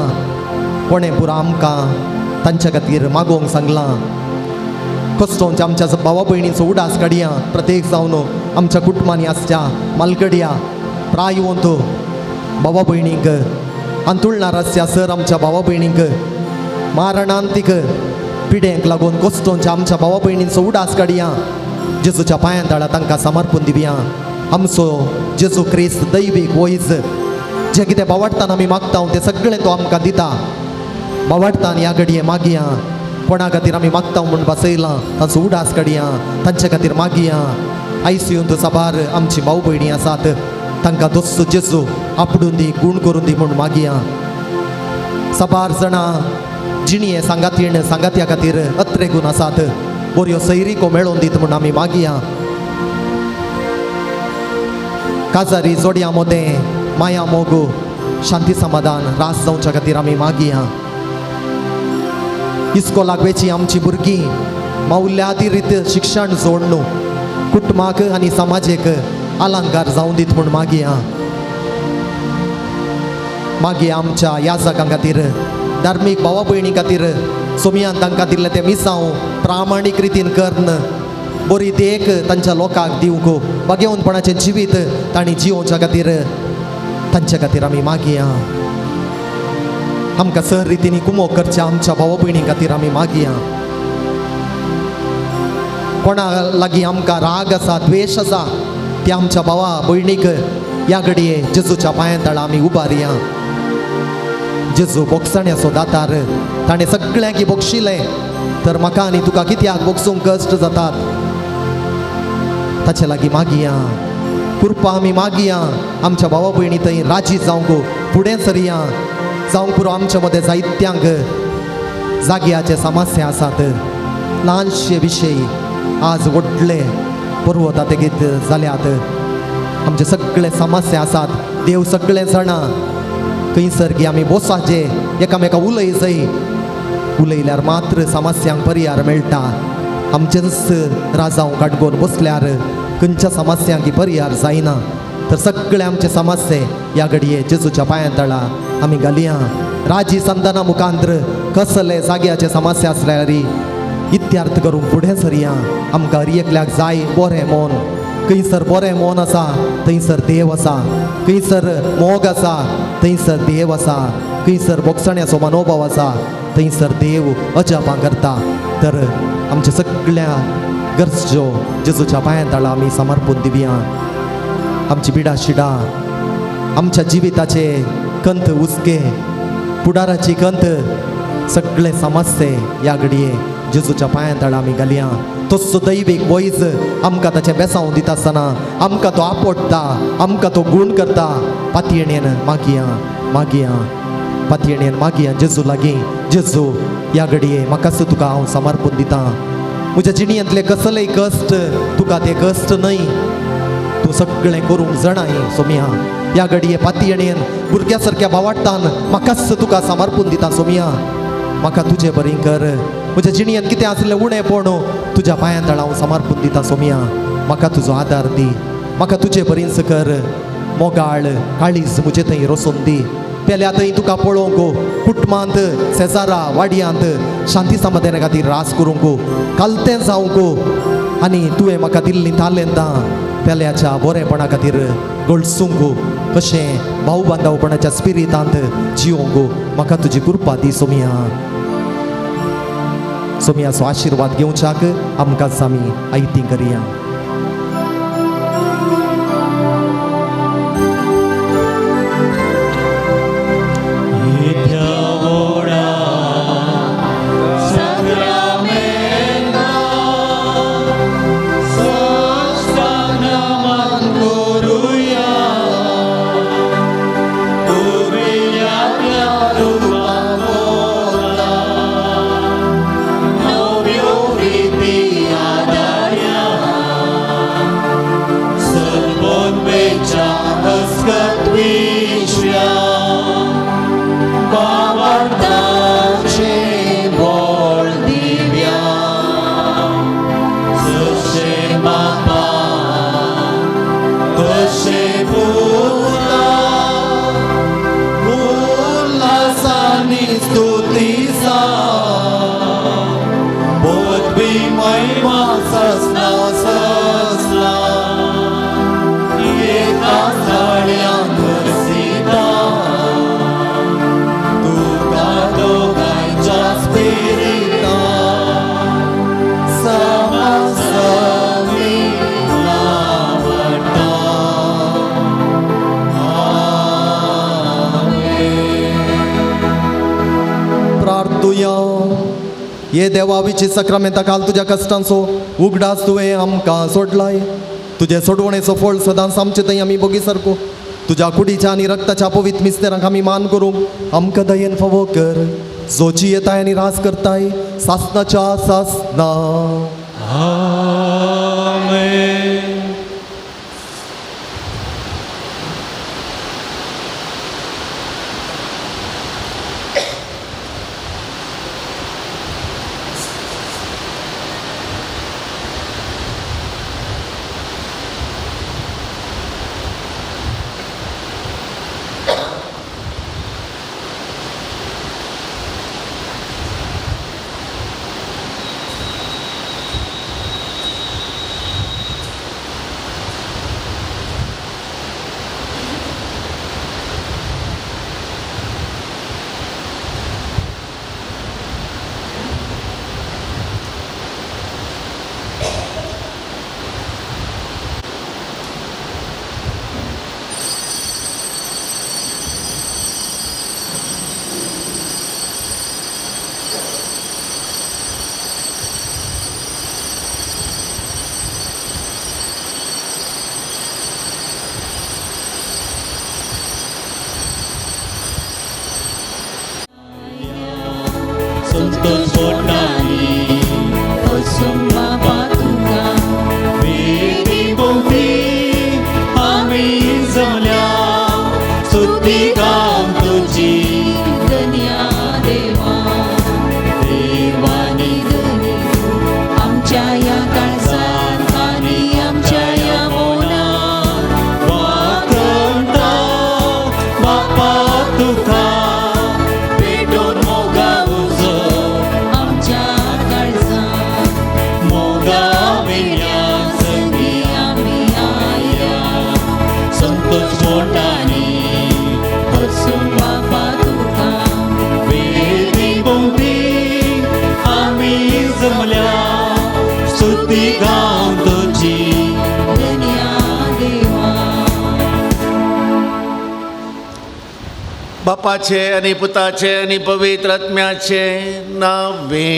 कोणें पुरो आमकां तांच्या खातीर मागोवंक सांगलां. कस्टोंच्या आमच्या भावा भयणीचो उडास काडया. प्रत्येक जावन आमच्या कुटुंबांनी आसच्या मालगड्या प्रायवंत भावा भयणींक, अंतुळणार आसच्या सर आमच्या भावा भयणींक, मारणांतीक पिड्यांक लागून कोस्तोंच्या आमच्या भावा भयणींचो उडास काडया. जेजूच्या पांयां तळा तांकां समर्पून दिवया. आमचो जेजू क्रिस्त दैवीक वयज जें कितें बावडटान आमी मागता तें सगळें तो आमकां दिता. बावडटान ह्या घडये मागया. कोणा खातीर आमी मागता म्हूण बसयलां तांचो उडास काडया, तांचे खातीर मागया. आयसीयूंत साबार आमची भाव भयणी आसात, तांकां दोस्त जेजू आपडून दी, गूण करून दी म्हूण मागया. साबार जाणां जिणये सांगातीण सांगात्या खातीर अत्रेगून आसात, बऱ्यो सैरिको मेळोवन दीत म्हूण आमी मागया. काजारी जोडयां मोदें माया मोग शांती समाधान रास जावच्या खातीर आमी मागया. इस्कोलाक वेची आमची भुरगीं मावल्या रीत शिक्षण जोडणू कुटुंबाक आनी समाजेक अलंकार जावन दीत म्हूण मागया. मागीर आमच्या याजकां खातीर, धार्मीक भावा भयणी खातीर सोमयान तांकां दिल्लें तें मिसांव प्रामाणीक रितीन करून बरी देख तांच्या लोकांक दिवंक, भाग्यवंतपणाचें जिवीत तांणी जियोवच्या खातीर तांच्या खातीर आमी मागया. आमकां सर रितीनी कुमोक करच्या आमच्या भावा भयणी खातीर आमी मागया. कोणा लागीं आमकां राग आसा, द्वेश आसा, ते आमच्या भावा भयणीक ह्या घडये जेजूच्या पांयां तळा आमी उबारया. जेजू बोगसण्याचो दातार, ताणें सगळ्यांक बोगशिलें, तर म्हाका आनी तुका कित्याक बोगसूंक कश्ट जातात? ताचे लागीं मागया, कृपा आमी मागया. आमच्या भावा भयणी थंय राजी जावंक फुडें सरया. जावंक पुरो आमच्या मदें जायत्यांक जाग्याचे समस्या आसात, ल्हानशे विशय आज व्हडले पर्वता तेगीत जाल्यात. आमचे सगळे समस्या आसात, देव सगळे जाणा. खंयसर की आमी बोसाचे एकामेका उलय जय, उलयल्यार मात्र समस्यांक पर्यार मेळटा. आमचेंच राजांव काडगोन बसल्यार खंयच्या समस्यांक पर्यार जायना. तर सगळे आमचे समस्ये ह्या घडये जेजूच्या पांयां तळा आमी घालया. राजी संताना मुखांत्र कसले जाग्याचे समस्या आसल्यार इत्यार्थ करूंक फुडें सरया. आमकां हर एकल्याक जाय बरें मन. खंयसर बरें मन आसा थंयसर देव आसा, खंयसर मोग आसा थंयसर देव आसा, खंयसर बोगसण्याचो मनोभाव आसा थंयसर देव अजापां करता. तर आमच्या सगळ्या गरजो जेजूच्या पांयां तळा आमी समर्पून दिवया. आमची बिडा शिडा, आमच्या जिविताचे कंत उस्के, फुडाराची कंत, सगळे समस्ये ह्या घडये जेजूच्या पांयां तळा आमी घालया. तसो दैवीक वैज आमकां ताचें बेसांव दिता आसतना आमकां तो आपडटा, आमकां तो गूण करता. पातयेणेन मागया, मागया, पातयेणेन मागया जेजू लागीं. जेजू ह्या घडये म्हाकाच तुका हांव समर्पून दिता. म्हज्या जिणेंतले कसलेय कश्ट तुका ते कश्ट न्हय, तूं सगळें करूंक जाणाय सोमिया. ह्या घडये पातयेणेन भुरग्या सारक्या भावाडटान म्हाकाच तुका समर्पून दिता सोमिया. म्हाका तुजे बरी कर. म्हज्या जिणेंत कितें आसलें उणेपण तुज्या पांयां तळा हांव समर्पून दिता सोमिया. म्हाका तुजो आदार दी, म्हाका तुजे बरीच कर. मोगाळ काळीज म्हजे थंय रोसून दी. पेल्या थंय तुका पळोवंक, कुटुंबांत, शेजारा वाडयांत शांती समाधाना खातीर रास करूंक, कालतें जावंक, आनी तुवें म्हाका दिल्लीं तालेंतां पेल्याच्या बरेपणा खातीर गळसूंक कशें भाव बांदवपणाच्या स्पिरितांत जिवंक म्हाका तुजी कृपा दी सोमिया. सोमियाचो आशिर्वाद घेवच्याक आमकां आमी आयती करया. ये देवावीची सक्रामेंता काल तुज्या कश्टांचो उगडास तुवें आमकां सोडलाय. तुजे सोडवणेचो फळ सदांच आमचे थंय आमी बोगी सारको तुज्या कुडीच्या आनी रक्ताच्या पवित्र मिस्तेरांक आमी मान करूंक आमकां दयेन फावो कर. जो जियेताय आनी राज करताय सासनाच्या सासना. बापाचे आनी पुताचे आनी पवित्र आत्म्याचे नावे.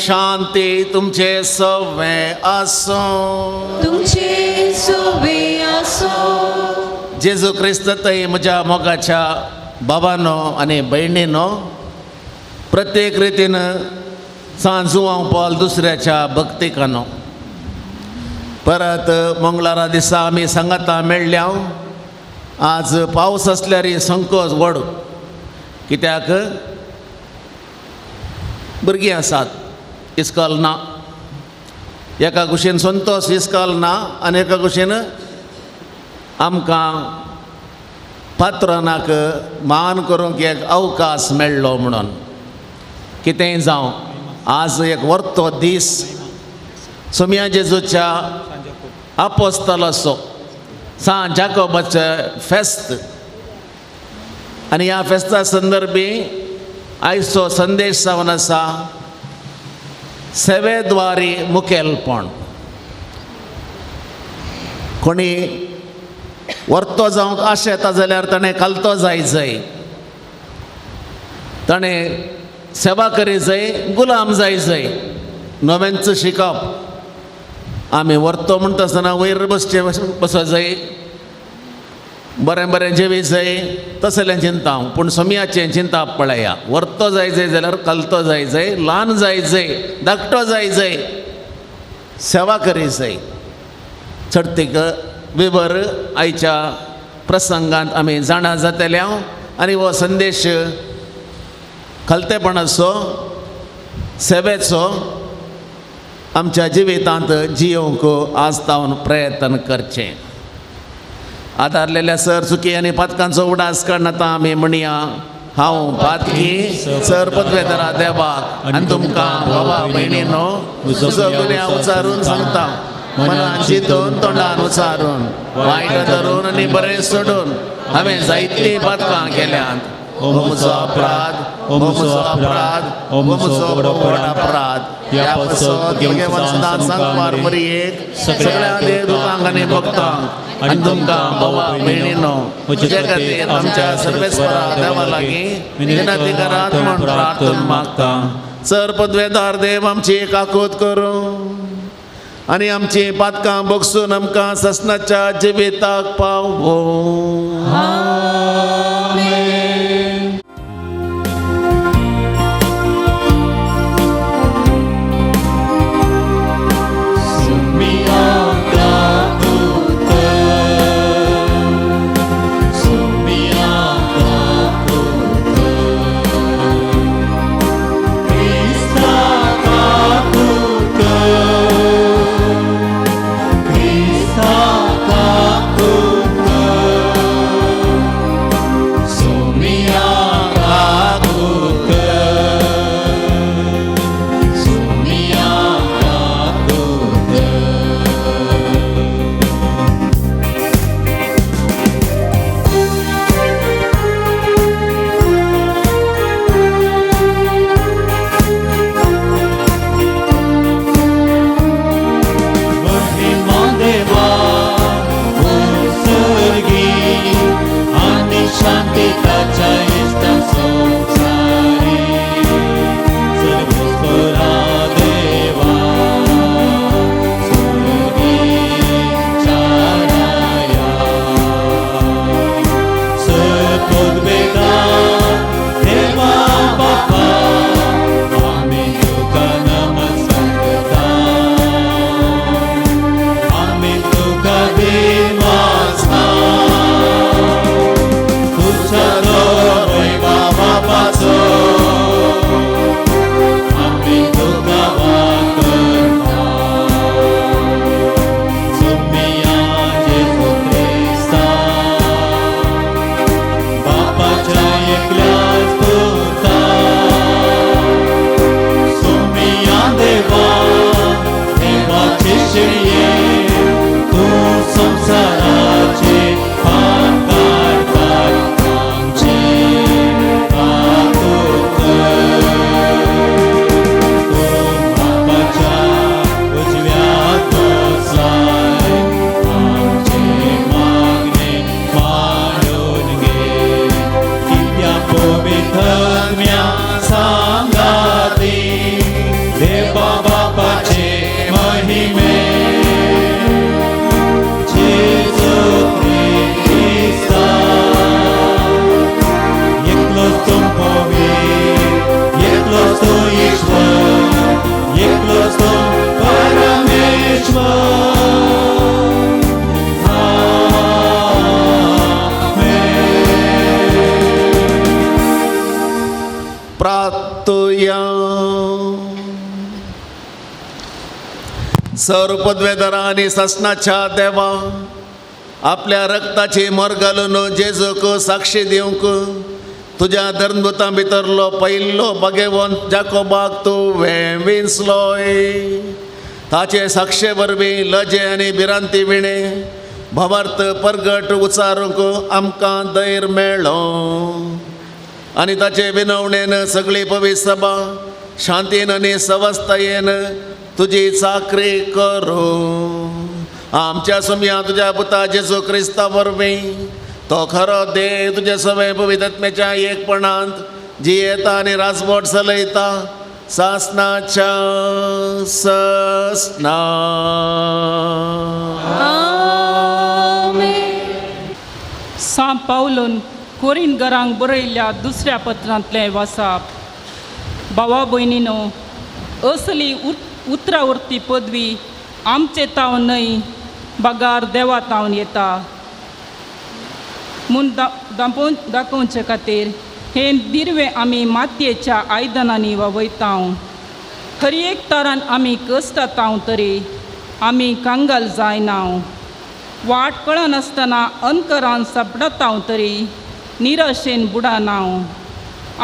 शांती तुमचे सवे आसूं. तुमचे सवे आसूं. जेजू क्रिस्त थंय म्हज्या मोगाच्या बाबानो आनी भयणीनो, प्रत्येक रितीन सांजू हांव पावल दुसऱ्याच्या भक्तिकानो. परत मंगळारा दिसा आमी सांगाता मेळ्ळ्या. आज पावस आसल्यार संकोच व्हड, कित्याक भुरगीं आसात, इस्कॉल ना. एका कुशीन संतोष इस्कॉल ना आनी एका कुशीन आमकां पात्रानाक मान करूंक एक अवकाश मेळ्ळो म्हणून कितेंय जावं, आज एक वर्तो दीस. सोमया जेजूच्या आपोस्तलाचो सांत जाकोबाचें फेस्त. आनी ह्या फेस्ता संदर्भी आयचो संदेश जावन आसा सेवेद्वारी मुखेलपण. कोणी व्हरतो जावंक आशा येता जाल्यार ताणें खालतो जाय जाय, ताणें सेवा करी जाय, गुलाम जाय जाय. नव्यांचो शिकप आमी व्हरतो म्हणटा आसतना वयर बसचे बसो जाय, बरें बरें जेवी जाय, तसलें चिंता. पूण सोमयाचें चिंता पळया, व्हरतो जाय जाय जाल्यार खालतो जाय जाय, ल्हान जाय जाय, धाकटो जाय जाय, सेवा करी जाय. चडतीक विवर आयच्या प्रसंगांत आमी जाणा जातले आनी हो संदेश खालतेपणाचो सेवेचो आमच्या जिवितांत जियोवंक आज तावन प्रयत्न करचें. आदारलेल्या सर चुकी आनी पातकांचो उडास काडनाता आमी म्हणया, हांव पातकी सर पदवेदरा देवाक आनी तुमकां बाबा भयणीनो तुजो गुन्यांव उचारून सांगता, मनान चिंतून तोंडान उचारून वायट धरून आनी बरें सोडून हांवें जायतीं पातकां केल्यांत. हो म्हजो अपराध, हो म्हजो अपराध, हो म्हजो व्हड अपराध. ह्या पासत भगवंतान सांगपार मरियेक सगळ्या देवदूतांक आनी भक्तांक आनी तुमकां भावा भयणीनो म्हजे खातीर आमच्या सर्वेस्परा देवा लागीं विनंती करात म्हूण प्रार्थना मागता. सर पदवेदार देव आमची काकूत करूं आनी आमची पातकां बगसून आमकां ससनाच्या जिविताक पावो. सर पदवेदारा आनी सासणाच्या देवा आपल्या रक्ताची मोर घालून जेजूक साक्षी दिवंक तुज्या धर्मदूतां भितरलो पयलो भगेवंत जाकोबाक तुवें विंचलोय. ताचे साक्षे वरवीं लजे आनी भिरांती विणे भवार्थ परगट उचारूंक आमकां धैर्य मेळ्ळो आनी ताचे विनवणेन सगळी पवित्र सभा शांतीन आनी सवस्तायेन तुजी चाकरी करूं. आमच्या सुमया तुज्या पुता जेजू क्रिस्ता वरवीं तो खरो देव तुज्या सवय पवित्रत्म्याच्या एकपणांत जियेता आनी राजवट चलयता सासनाच्या ससना. आमेन. सां पावलून कोरिनगरांक बरयल्ल्या दुसऱ्या पत्रांतलें वासाप. भावा भयणीनो, असली उतरां उरती पदवी आमचे तावन न्हय बगार देवा तावन येता म्हूण दाखोवचे खातीर हें दिरवें आमी मातयेच्या आयदनांनी वावयता. खरी एक तरान आमी कश्टाताव तरी आमी कंगाल जायना. वाट कळनासतना अंकरान सापडताव तरी निराशेन बुडाना.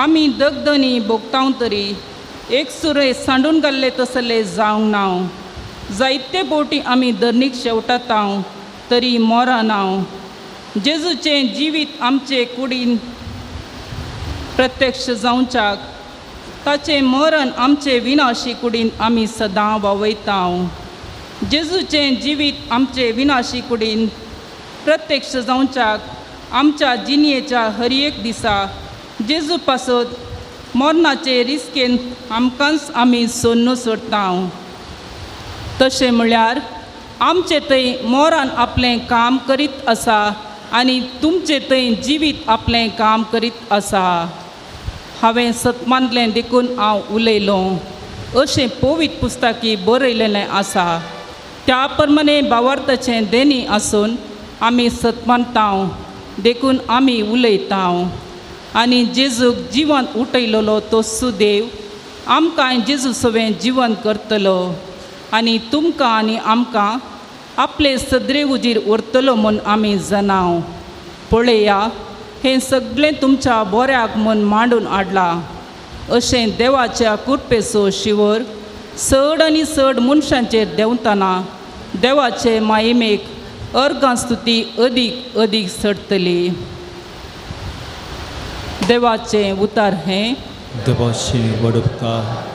आमी दगदनी भोगताव तरी एक सुरे सांडून घाल्ले तसले जावंक ना. जायते बोटी आमी धरणीक शेवटाताव तरी मोराना. जेजूचें जिवीत आमचे कुडीन प्रत्यक्ष जावच्याक ताचें मरण आमचे विनाशी कुडीन आमी सदां वावयताव. जेजूचें जिवीत आमचे विनाशी कुडीन प्रत्यक्ष जावच्याक आमच्या जिणयेच्या हर एक दिसा जेजू पासत मरणाचे रिस्केन आमकांच आमी सोन्नू सोडताव. तशें म्हळ्यार आमचे थंय मोरान आपलें काम करीत आसा आनी तुमचे थंय जिवीत आपलें काम करीत आसा. हांवें सत मानलें देखून हांव उलयलों अशें पवित्र पुस्तकी बरयलेलें आसा. त्या प्रमाणे भावार्थाचें देणी आसून आमी सत मानताव देखून आमी उलयताव. आनी जेजूक जिवन उठयलेलो तो सुदेव आमकां जेजू सवें जिवन करतलो आनी तुमकां आनी आमकां आपले सदरे उजीर उरतलो म्हूण आमी जाणाव. पळया, हें सगळें तुमच्या बऱ्याक म्हूण मांडून हाडलां. अशें देवाच्या कृपेचो शिवर चड आनी चड मनशांचेर देंवतना देवाचे मायेमेक अर्गां स्तुती अदीक अदीक चडटली. देवाचें उतार हें. देवाचे वडपकार.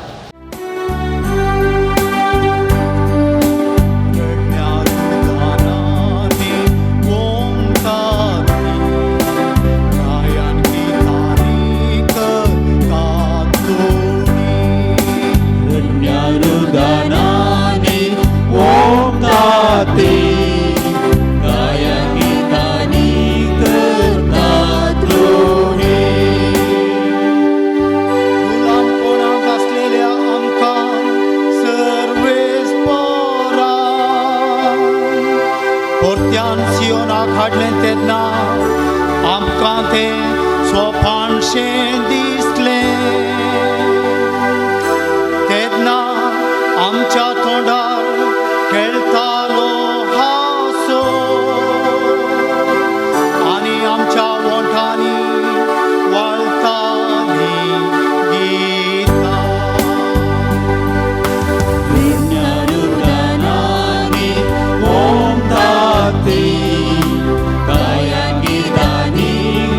गायन गीतानी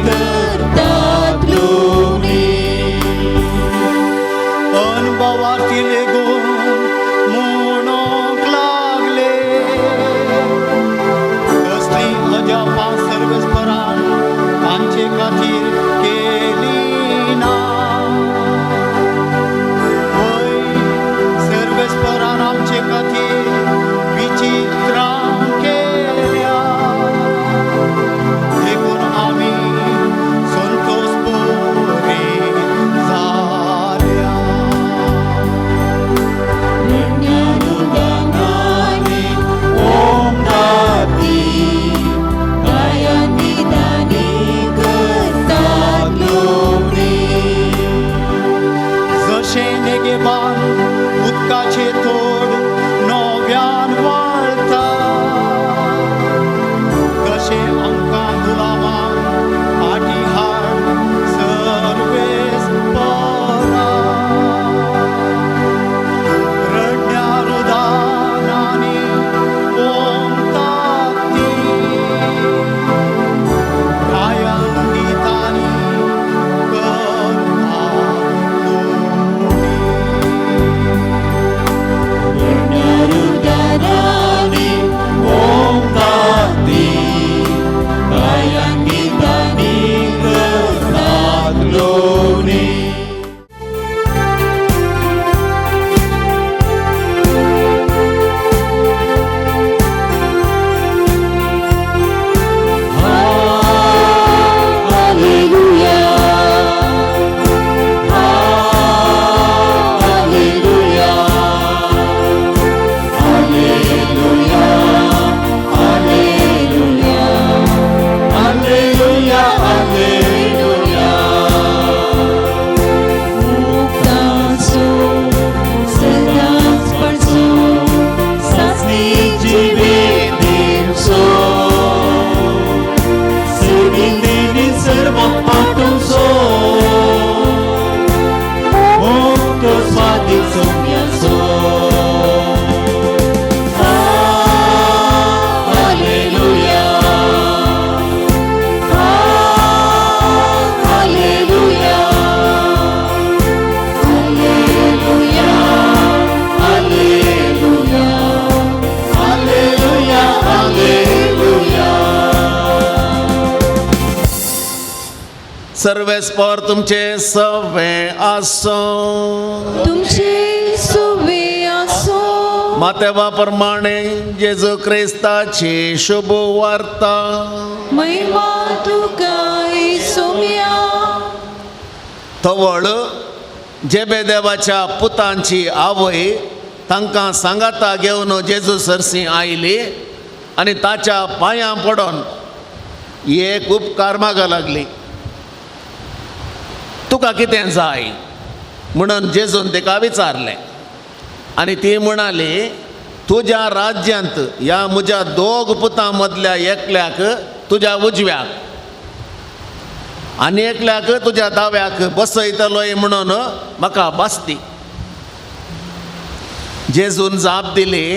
करतात लोणी. सर्वेस्पर तुमचे सवे आसूं. तुमचे सुवे आसो. मातेवा प्रमाणे जेजू क्रिस्ताची शुभ वार्ता. महिमा तुका येसुम्या. तवळ जेबेदेवाच्या पुतांची आवय तांकां सांगाता घेवन जेजू सरशी आयली आनी ताच्या पांयां पडोन एक उपकार मागो लागली. तुका कितें जाय म्हणून जेजून तिका विचारलें आनी ती म्हणाली, तुज्या राज्यांत ह्या म्हज्या दोग पुतां मदल्या एकल्याक तुज्या उजव्याक आनी एकल्याक तुज्या दाव्याक बसयतलोय म्हणून म्हाका भास दी. जेजून जाप दिली,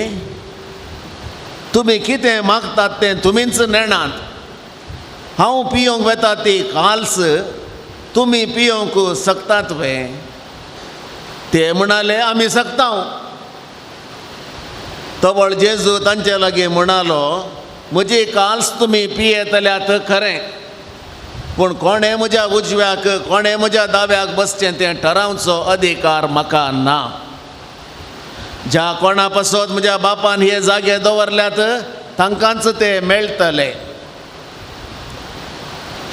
तुमी कितें मागतात तें तुमीच नेणात. हांव पियोंक वेता ती काल्स तुमी पियोंक शकतात वे? ते म्हणाले, आमी शकता. तवळ जेजू तांचे लागीं म्हणालो, म्हजी काल्स तुमी पियेतल्यात खरें, पूण कोणें म्हज्या उजव्याक कोणें म्हज्या दाव्याक बसचें तें ठरावचो अधिकार म्हाका ना. ज्या कोणा पासत म्हज्या बापान हे जागे दवरल्यात तांकांच ते मेळटले.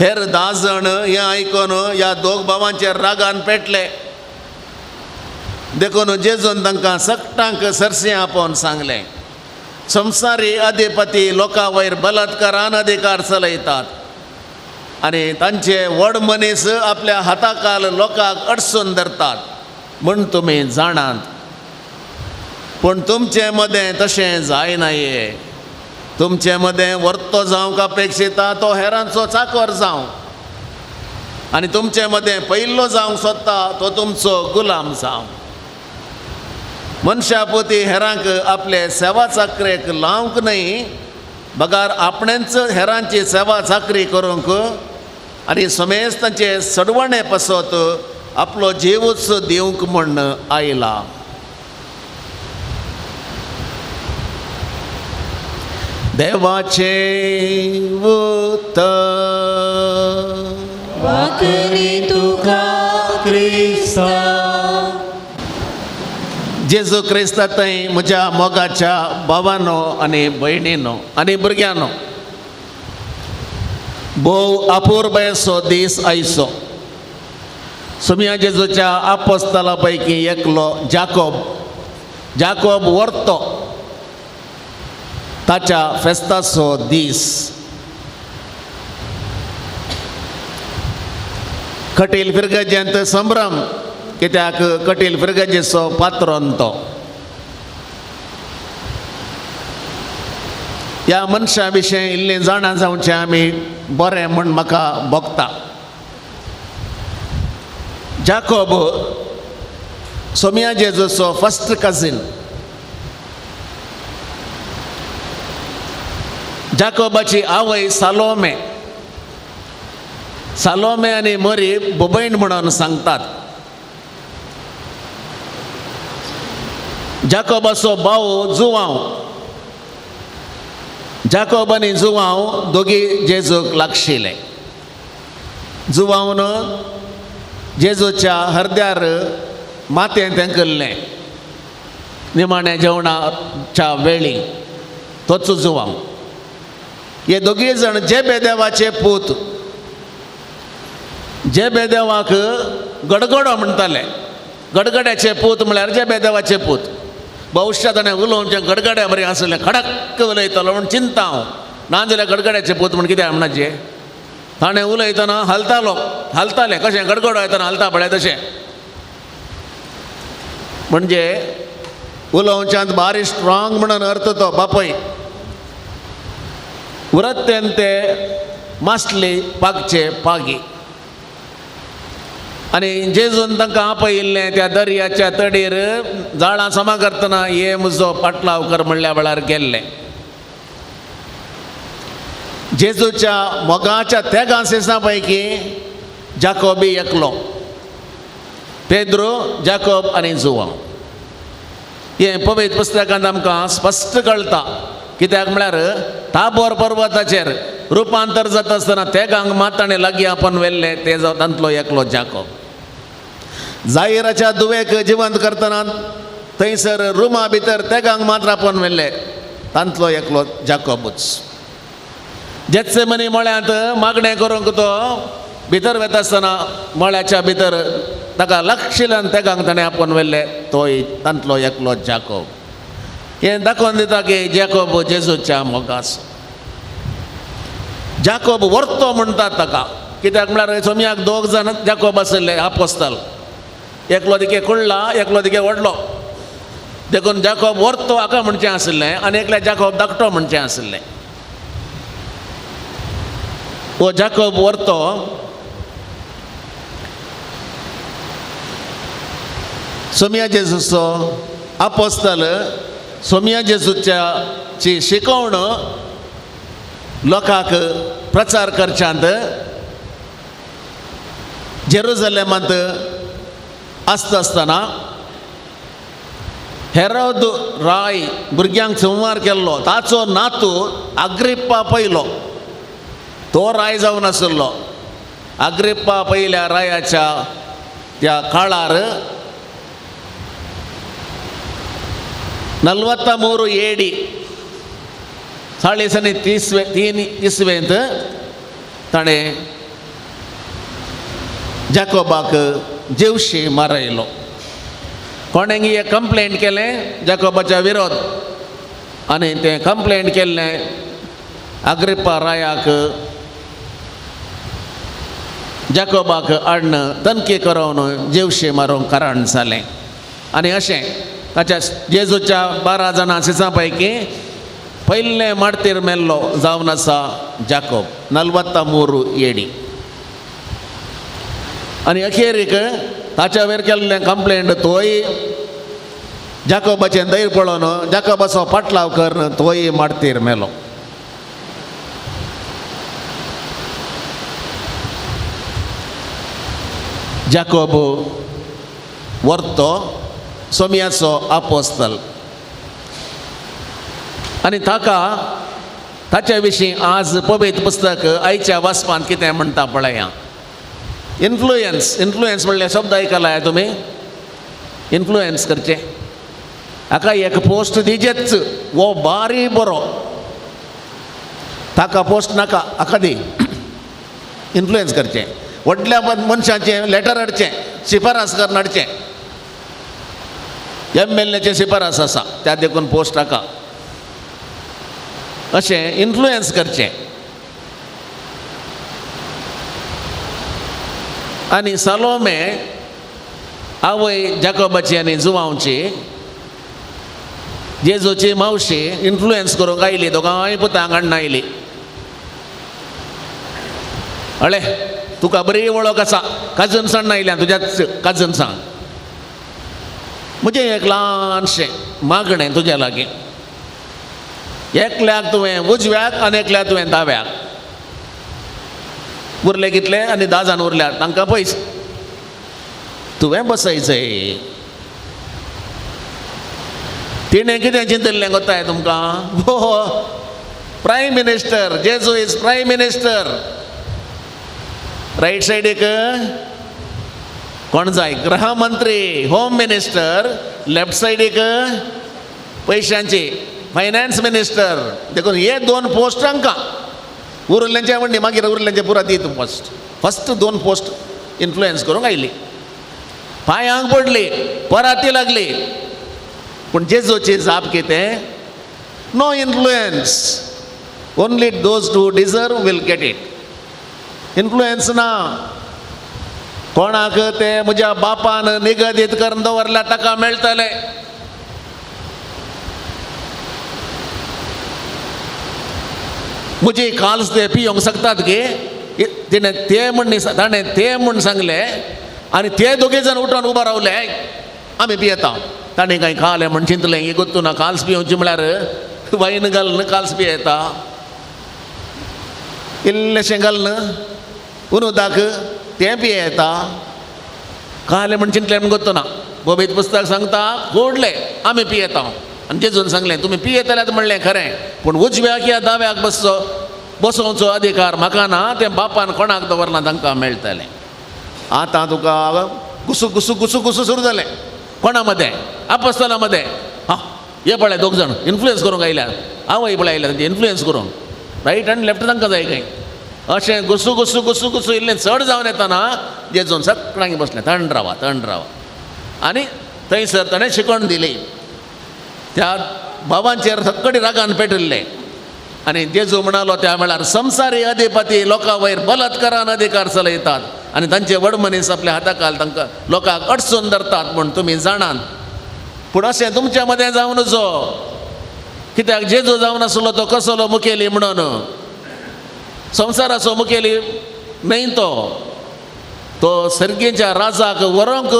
हेर 10 जाण हें आयकून ह्या दोग भावांचेर रागान पेटले. देखून जेजून तांकां सगटांक सरशी आपोवन सांगलें, संवसारी अधिपती लोकां वयर बलात्कारान अधिकार चलयतात आनी तांचे व्हड मनीस आपल्या हाताखाल लोकांक अडसून धरतात म्हूण तुमी जाणात. पूण तुमचे मदें तशें जायना. तुमचे मदें वर्तो जावंक अपेक्षिता तो हेरांचो चाकर जावं आनी तुमचे मदें पयल्लो जावंक सोदता तो तुमचो गुलाम जावं. मनशा पोती हेरांक आपले सेवा चाकरेक लावंक न्हय, बगार आपणेंच हेरांची सेवा चाकरी करूंक आनी समेज तांचे सडवणे पासत आपलो जिवूच दिवंक म्हूण आयला. देवाचें उतर. वाकरी तुका क्रिस्ता. जेजू क्रिस्ता थंय म्हज्या मोगाच्या भावानो आनी भयणीनो आनी भुरग्यांनो, भोव अपुरबायेचो दीस आयचो. सुमिया जेजूच्या आपोस्ताला पैकी एकलो जाकोब, जाकोब वर्तो ताच्या फेस्ताचो दीस. कटील फिरगजेंत संभ्रम, कित्याक कटील फिरगजेचो पात्रोन तो. ह्या मनशा विशीं इल्लें जाणा जावचें आमी बरें म्हूण म्हाका भोगता. जाकोब सोमिया जेजूचो फर्स्ट कजीन. जाकोबाची आवय सालोमे, सालोमे आनी मरी भोबयण म्हणून सांगतात. जाकोबाचो भाव जुवांव, जाकोब आनी जुवांव दोगी जेजूक लागशिल्ले. जुवांवन जेजूच्या हरद्यार माथें तेंकल्लें निमाण्या जेवणाच्या वेळी, तोच जुवांव. हे दोगी जाण जेबेदेवाचे पूत. जेबेदेवाक गडगडो म्हणटाले. गडगड्याचे पूत म्हळ्यार जेबेदेवाचे पूत. भविश्या ताणें उलोवचें गडगड्या बरें आसलें, खडक उलयतलो म्हूण चिंता हांव, नाजाल्यार गडगड्याचे पूत म्हूण कित्याक म्हणपाचें. ताणें उलयतना हालतालो, हालतालें कशें गडगडो येतना हालता पळय तशें. म्हणजे उलोवच्यांत बारी स्ट्रांग म्हणून अर्थ तो बापय. उरत्तेन ते मासली पागचे पागी आनी जेजून तांकां आपयिल्लें त्या दर्याच्या तडीर जाळां समा करतना हे म्हजो पाटलाव कर म्हणल्या वेळार गेल्ले. जेजूच्या मोगाच्या तेगां सेसां पैकी जाकोबी एकलो, पेद्रो, जाकोब आनी जुवांव. हें पवित्र पुस्तकांत आमकां स्पश्ट कळटा. कित्याक म्हळ्यार ताबोर पर्वताचेर रुपांतर जाता आसतना तेगांक मात ताणें लागीं आपोवन व्हेल्ले ते जावं तांतलो एकलो जाकोब. जाहिराच्या दुवेक जिवंत करतना थंयसर रुमा भितर तेगांक मात्र आपोवन व्हेल्ले तांतलो एकलो जाकोबूच. जेत्सेमनी मळ्यांत मागणें करूंक तो भितर वता आसतना मळ्याच्या भितर ताका लागशिल्ल्यान तेगांक ताणें आपोवन व्हेल्ले तोय तांतलो एकलो जाकोब. हें दाखोवन दिता की जाकोब जेजूच्या मोगास. जाकोब वर्तो म्हणटात ताका, कित्याक म्हळ्यार सोमयाक दोग जाण जाकोब आशिल्ले आपोस्ताल, एकलो दिके कुडला एकलो दिके व्हडलो, देखून जाकोब वर्तो हाका म्हणचें आशिल्लें आनी एकल्या जाकोब धाकटो म्हणचें आशिल्लें. हो जाकोब वर्तो सोमया जेजूचो आपोस्ताल सोमया जेजूच्या ची शिकवण लोकांक प्रचार करच्यांत जेरुजलेमांत आसता आसतना हेरोद राय भुरग्यांक संवार केल्लो ताचो नातू अग्रिप्पा पयलो, तो राय जावन आशिल्लो. अग्रिप्पा पयल्या रायाच्या त्या काळार 43 AD 40 इस्वेंत ताणें जाकोबाक जेवशी मारयलो. कोणें एक कंप्लेंट केलें जाकोबाच्या विरोध आनी तें कंप्लेंट केल्लें अग्रिप्पा रायाक जाकोबाक हाडून तनकी करोवन जेवशी मारूंक कारण जालें. आनी अशें ताच्या जेजूच्या 12 जाणां सिसां पैकी पयलें मार्तीर मेल्लो जावन आसा जाकोब 43 AD. आनी अखेरीक ताच्या वयर केल्लें कंप्लेंट तोय जाकोबाचें धैर्य पळोवन जाकोबाचो पाटलाव करून तोय मार्तीर मेलो. जाकोब वर्तो सोमयाचो आपोस्तल आनी ताका ताच्या विशीं आज पवित्र पुस्तक आयच्या वाचपांत कितें म्हणटा पळया. इन्फ्लुयन्स, इन्फ्लुयन्स म्हणल्यार शब्द आयकला तुमी? इन्फ्लुयन्स करचें, हाका एक पोस्ट दिजेच, हो बारी बरो, ताका पोस्ट नाका हाका दी. इन्फ्लुयन्स करचें, व्हडल्या मनशाचें लेटर हाडचें, शिफारस करून हाडचें, MLAचें शिफारस आसा त्या देखून पोस्ट हाका, अशें इन्फ्लुयन्स करचें. आनी सालोमे आवय जाकोबाची आनी जुवांवची जेजूची मावशी इन्फ्लुयन्स करूंक आयली, दोगांय पुतांक हाडून आयली. अळे तुका बरी वळख आसा, काजन्सान आयल्या तुज्याच काजन्सान, म्हजें एक ल्हानशें मागणें तुज्या लागीं, एकल्याक तुवें उजव्याक आनी एकल्याक तुवें दाव्याक, उरले कितले आनी 10 जाण उरल्यात तांकां पयस तुवें बसयचें. तिणें कितें चिंतिल्लें कोत्ताय तुमकां? हो प्रायम मिनिस्टर, जेजू is prime minister, right सायडीक कोण जाय? गृहमंत्री, होम मिनिस्टर, लेफ्ट सायडीक पयशांची फायनान्स मिनिस्टर. देखून हे 2 पोस्ट तांकां उरल्यांचे म्हणली, मागीर उरल्यांचे पुरा दी तूं पोस्ट. फस्ट 2 पोस्ट इन्फ्लुयन्स करूंक आयली, पांयांक पडली, पराती लागली. पूण जेजूची जाप कितें? No influence, only those who deserve will get it. Influence ना, कोणाक ते म्हज्या बापान निगदीत करून दवरल्या ताका मेळटलें. म्हजी काल्स ते पियोंक शकतात गे, तिणें ते म्हण ताणें ते म्हूण सांगलें आनी ते दोगे जाण उठून उबो रावले, आमी पियेता. ताणें कांय खालें म्हण चिंतलें ही गोत्तू ना, काल्स पियोवची म्हळ्यार वायन घालून काल्स पियेता, इल्लेशें घालून उदक तें पियेता, खालें म्हण चिंतलें म्हण गोत्तू ना. बोबीत पुस्तक सांगता गोडले आमी पियेता. आनी जेजून सांगलें तुमी पियेतल्यात म्हणलें खरें, पूण उजव्याक या दाव्याक बसचो बसोवचो अधिकार म्हाका ना, तें बापान कोणाक दवरना तांकां मेळटलें. आतां तुका गुसू गुसू गुसू गुसू सुरू जालें. कोणा मदें? आपोस्तला मदें. हां हे पळय दोग जाण इन्फ्लुयन्स करूंक आयल्यार, आवय पळय आयल्यार तांचे इन्फ्लुयन्स करूंक, रायट आनी लेफ्ट तांकां जाय खंय. अशें गुसू गुसू गुसू गुसू इल्लें चड जावन येतना जेजून सगळ्यांक बसलें, थंड रावा थंड रावा. आनी थंयसर ताणें शिकवण दिली. त्या बाबांचेर सगळी रागान पेटिल्लें. आनी जेजू म्हणालो त्या वेळार, संवसारी अधिपती लोकां वयर बलात्कारान अधिकार चलयतात आनी तांचे व्हड मनीस आपल्या हाताखाल तांकां लोकांक अडचून धरतात म्हूण तुमी जाणात. पूण अशें तुमच्या मदें जावन नजो, कित्याक जेजू जावन आसलो तो कसलो मुखेली म्हणून, संवसाराचो मुखेली न्हय तो, तो सर्गेच्या राजाक व्हरूंक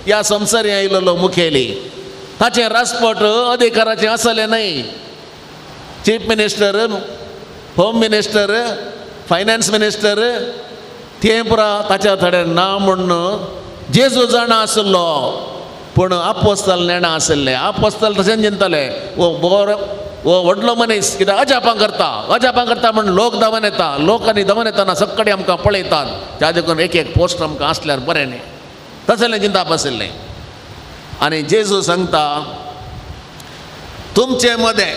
ह्या संवसारी आयिल्लो मुखेली. ताचें राजपट अधिकाराचें आसलें न्हय. Chief minister, home minister, finance minister तें पुरा ताच्या थोडे ना म्हूण जेजू जाणा आसलो, पूण आपोस्तल नेणा आशिल्ले. आपोस्तल तशेंच चिंतले, हो बरो हो व्हडलो मनीस कित्याक अजापां करता, अजापां करता म्हूण लोक धांवन येता, लोक आनी धांवन येतना सगळे आमकां पळयतात, त्या देखून एक एक पोस्ट आमकां आसल्यार बरें न्ही, तसलें चिंताप आशिल्लें. आनी जेजू सांगता, तुमचे मदें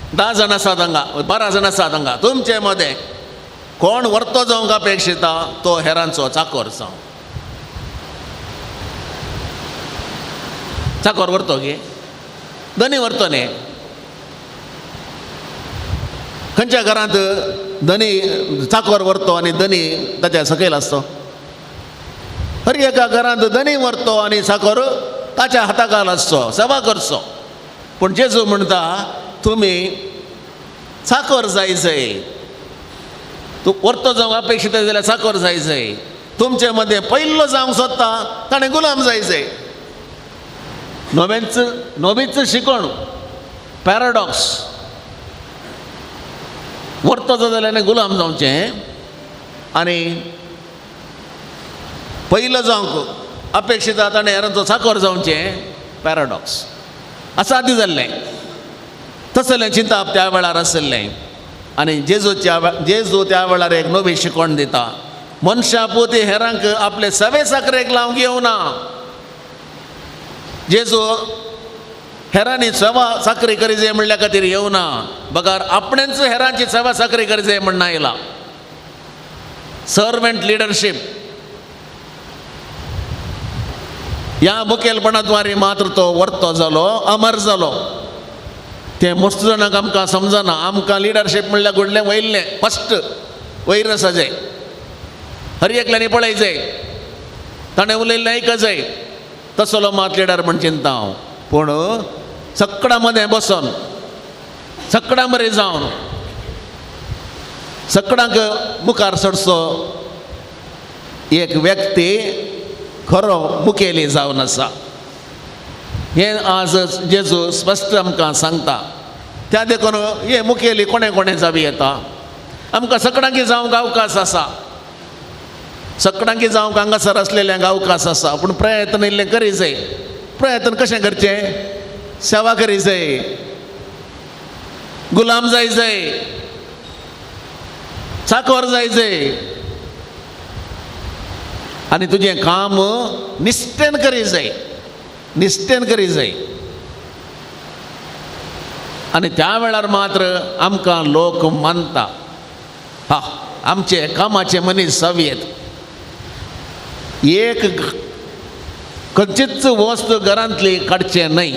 10 जाण आसात हांगा, 12 जाण आसात हांगा, तुमचे मदें कोण व्हरतो जावंक अपेक्षिता तो हेरांचो चाकोर जावं. चाकोर व्हरतो गे, धनी व्हरतो न्ही. खंयच्या घरांत धनी चाकोर व्हरतो आनी धनी ताच्या सकयल आसतो? हर एका घरांत धनी व्हरतो आनी चाकोर ताच्या हाताखाल आसचो, सेवा करचो. पूण जेजू म्हणटा, तुमी चाकोर जाय जाय, तूं व्हरतो जावंक अपेक्षीत जाल्यार चाकोर जाय जाय. तुमचे मदें पयलो जावंक सोदता ताणें गुलाम जाय जाय. नवेंच नवीच शिकवण, पॅराडॉक्स. व्हरतो जाल्यार गुलाम जावचें आनी पयलो जावंक अपेक्षीत ताणें हेरांचो चाकोर जावचें, पॅराडॉक्स. असाध्य जाल्लें. तसलें चिंताप त्या वेळार आशिल्लें. आनी जेजू त्या वेळार एक नवी शिकवण दिता, मनशां पोती हेरांक आपले सवे साकरेक लावंक येवना. जेजू हेरांनी सेवा साकरी करी जाय म्हणल्या खातीर येवना, बगर आपणेंच हेरांची सेवा साकरी करी जाय म्हण आयला. सर्वंट लिडरशीप ह्या मुखेलपणाद्वारे मात्र तो वर्तो जालो, अमर जालो. तें मस्त जाणांक आमकां समजना. आमकां लिडरशीप म्हणल्यार घडलें वयलें फस्ट वयर आसा जाय, हर एकल्यांनी पळय जाय, ताणें उलयल्लें आयक जाय, तसलो मात लिडर म्हण चिंता हांव. पूण सगळ्यां मदें बसोन, सगळ्यां बरें जावन, सगळ्यांक मुखार सरचो एक व्यक्ती खरो मुखेली जावन आसा. हें आज जेजू स्पश्ट आमकां सांगता. त्या देखून हे मुखेली कोणें कोणें जावं येता, आमकां सगळ्यांकी जावंक अवकाश आसा, सगळ्यांकी जावंक हांगासर आसलेल्यांक अवकाश आसा, पूण प्रयत्न इल्लें करी जाय. प्रयत्न कशें करचें? सेवा करी जाय, गुलाम जाय जाय, चाकोर जाय जाय, आनी तुजें काम निश्ठेन करी जाय, निश्ठेन करी जाय. आनी त्या वेळार मात्र आमकां लोक मानता, हा आमचे कामाचे मनीस जावयेत. एक खंयचीच वस्त घरांतली काडचें न्हय,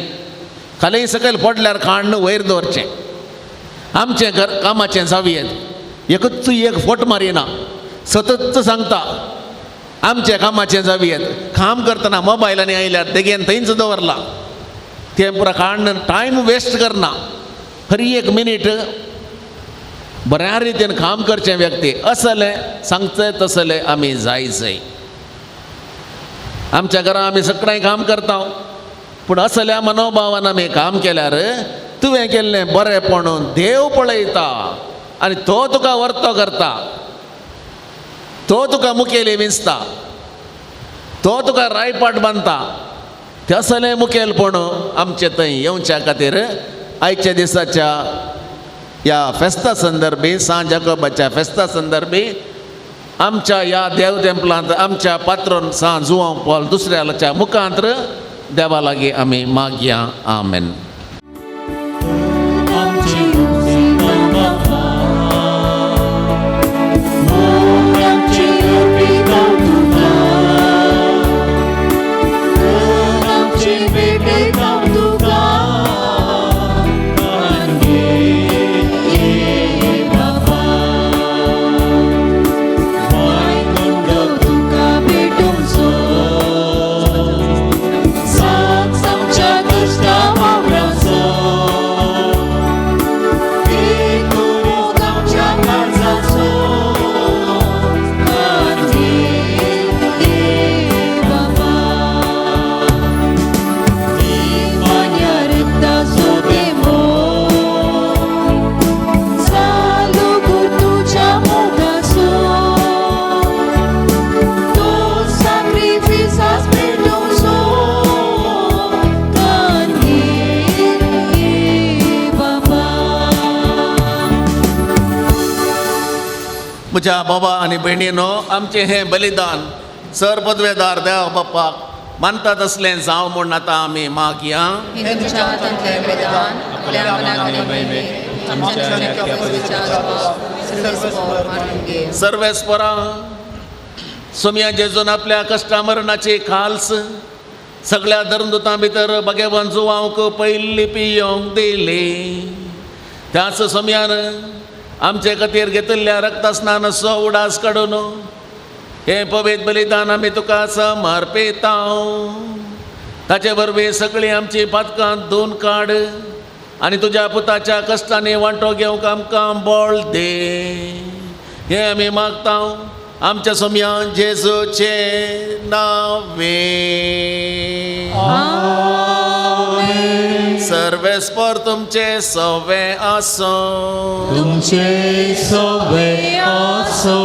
खाली सकयल पडल्यार काडून वयर दवरचें. आमचें घर कामाचें जावयेत. एकूच एक फोट मारिना, सतत सांगता आमचें कामाचें जावयेत. काम करतना मोबायलांनी आयल्यार तेगेन थंयच दवरला, तें पुरा काडून टायम वेस्ट करना. हर एक मिनीट बऱ्या रितीन काम करचें व्यक्ती. असलें सांगचें तसलें आमी जाय जाय. आमच्या घरा आमी सगळें काम करता, पूण असल्या मनोभावान आमी काम केल्यार तुवें केल्लें बरेंपण देव पळयता आनी तो तुका वर्तो करता, तो तुका मुखेली विंचता, तो तुका रायपाट बांदता. तसलें मुखेलपण आमचे थंय येवच्या खातीर आयच्या दिसाच्या ह्या फेस्ता संदर्भी, सांत जाकोबाच्या फेस्ता संदर्भी आमच्या ह्या देव तेंपलांत आमच्या पात्रोन सांत जुवांव पॉल दुसऱ्याच्या मुखांत्र देवा लागीं आमी मागया. आमेन. म्हज्या बाबा आनी भयणीनो, आमचें हें बलिदान सर पदवेदार देव बाप्पाक मानतात असलें जावं म्हूण आतां आमी मागया. सर्वेस्परा सोमया जेजून आपल्या कश्टा मरणाची खाल्स सगळ्या धर्मदुतां भितर भगवान जुवांक पयली पियोंक दिली. त्याच सोमयान आमचे खातीर घेतिल्ल्या रक्तस्नानाचो उडास काडून हें पवित्र बलिदान आमी तुका समर्पिता. ताचे वरवीं सगळीं आमची पातकां धुवन काड आनी तुज्या पुताच्या कश्टांनी वांटो घेवंक आमकां बळ दी. हें आमी मागता आमच्या सोमया जेजूचे नांवे. सर्वेस्पर तुमचे सवे आसो, तुमचे सवे आसो.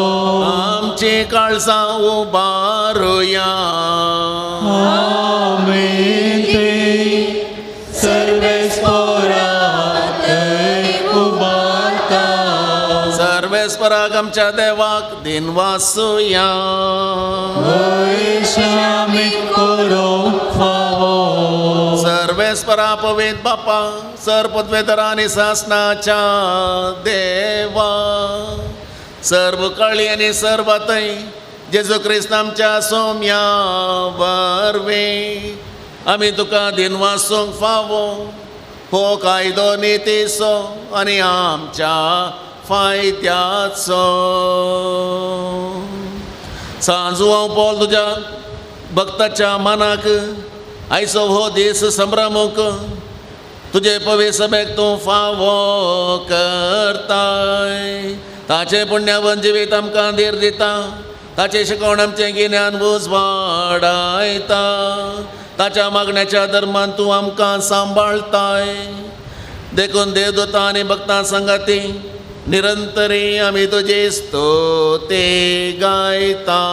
आमची काळजां उबारुया. आमेन. ते सर्वेस्पराक उबारता. सर्वेस्पराक आमच्या देवाक दिनवासुया. आमी करूंक फावो. सर्वेस्परा पवित्र बापा, सर पदवेधरा आनी सासनाच्या देवा, सर्व काळी आनी सर्वातय जेजू क्रिस्त आमच्या सोम्या वरवीं आमी तुका दिनवासूंक फावो. हो कायदो नितीचो आनी आमच्या फायद्याचो. सांजुवांव पॉल तुज्या भक्ताच्या मनाक आयचो हो दीस संभ्रमूंक तुजे पवित्र सभेक तूं फावो करताय. ताचें पुण्यावन जिवीत आमकां धीर दिता, ताचें शिकवण आमचें गिन्यान उजवाडायता. ताच्या मागण्याच्या धर्मान तूं आमकां सांबाळताय. देखून देवदूतां आनी भक्तां सांगाती निरंतरी आमी तुजी स्तुती गायता.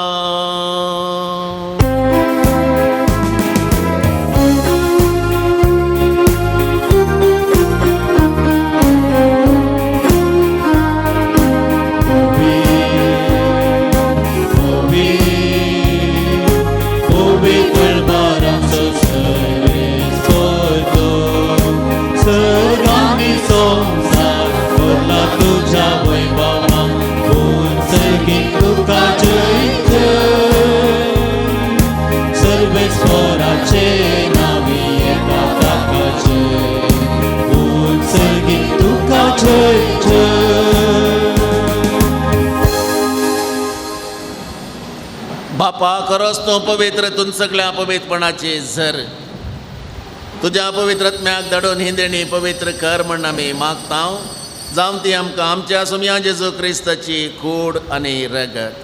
बापा, खरोच तूं पवित्र, तूं सगळ्या पवित्रपणाची झर. तुज्या पवित्रत्म्याक धाडून ही देणी पवित्र कर म्हण आमी मागता. जावं ती आमकां आमच्या सोमया जेजू क्रिस्ताची कूड आनी रगत.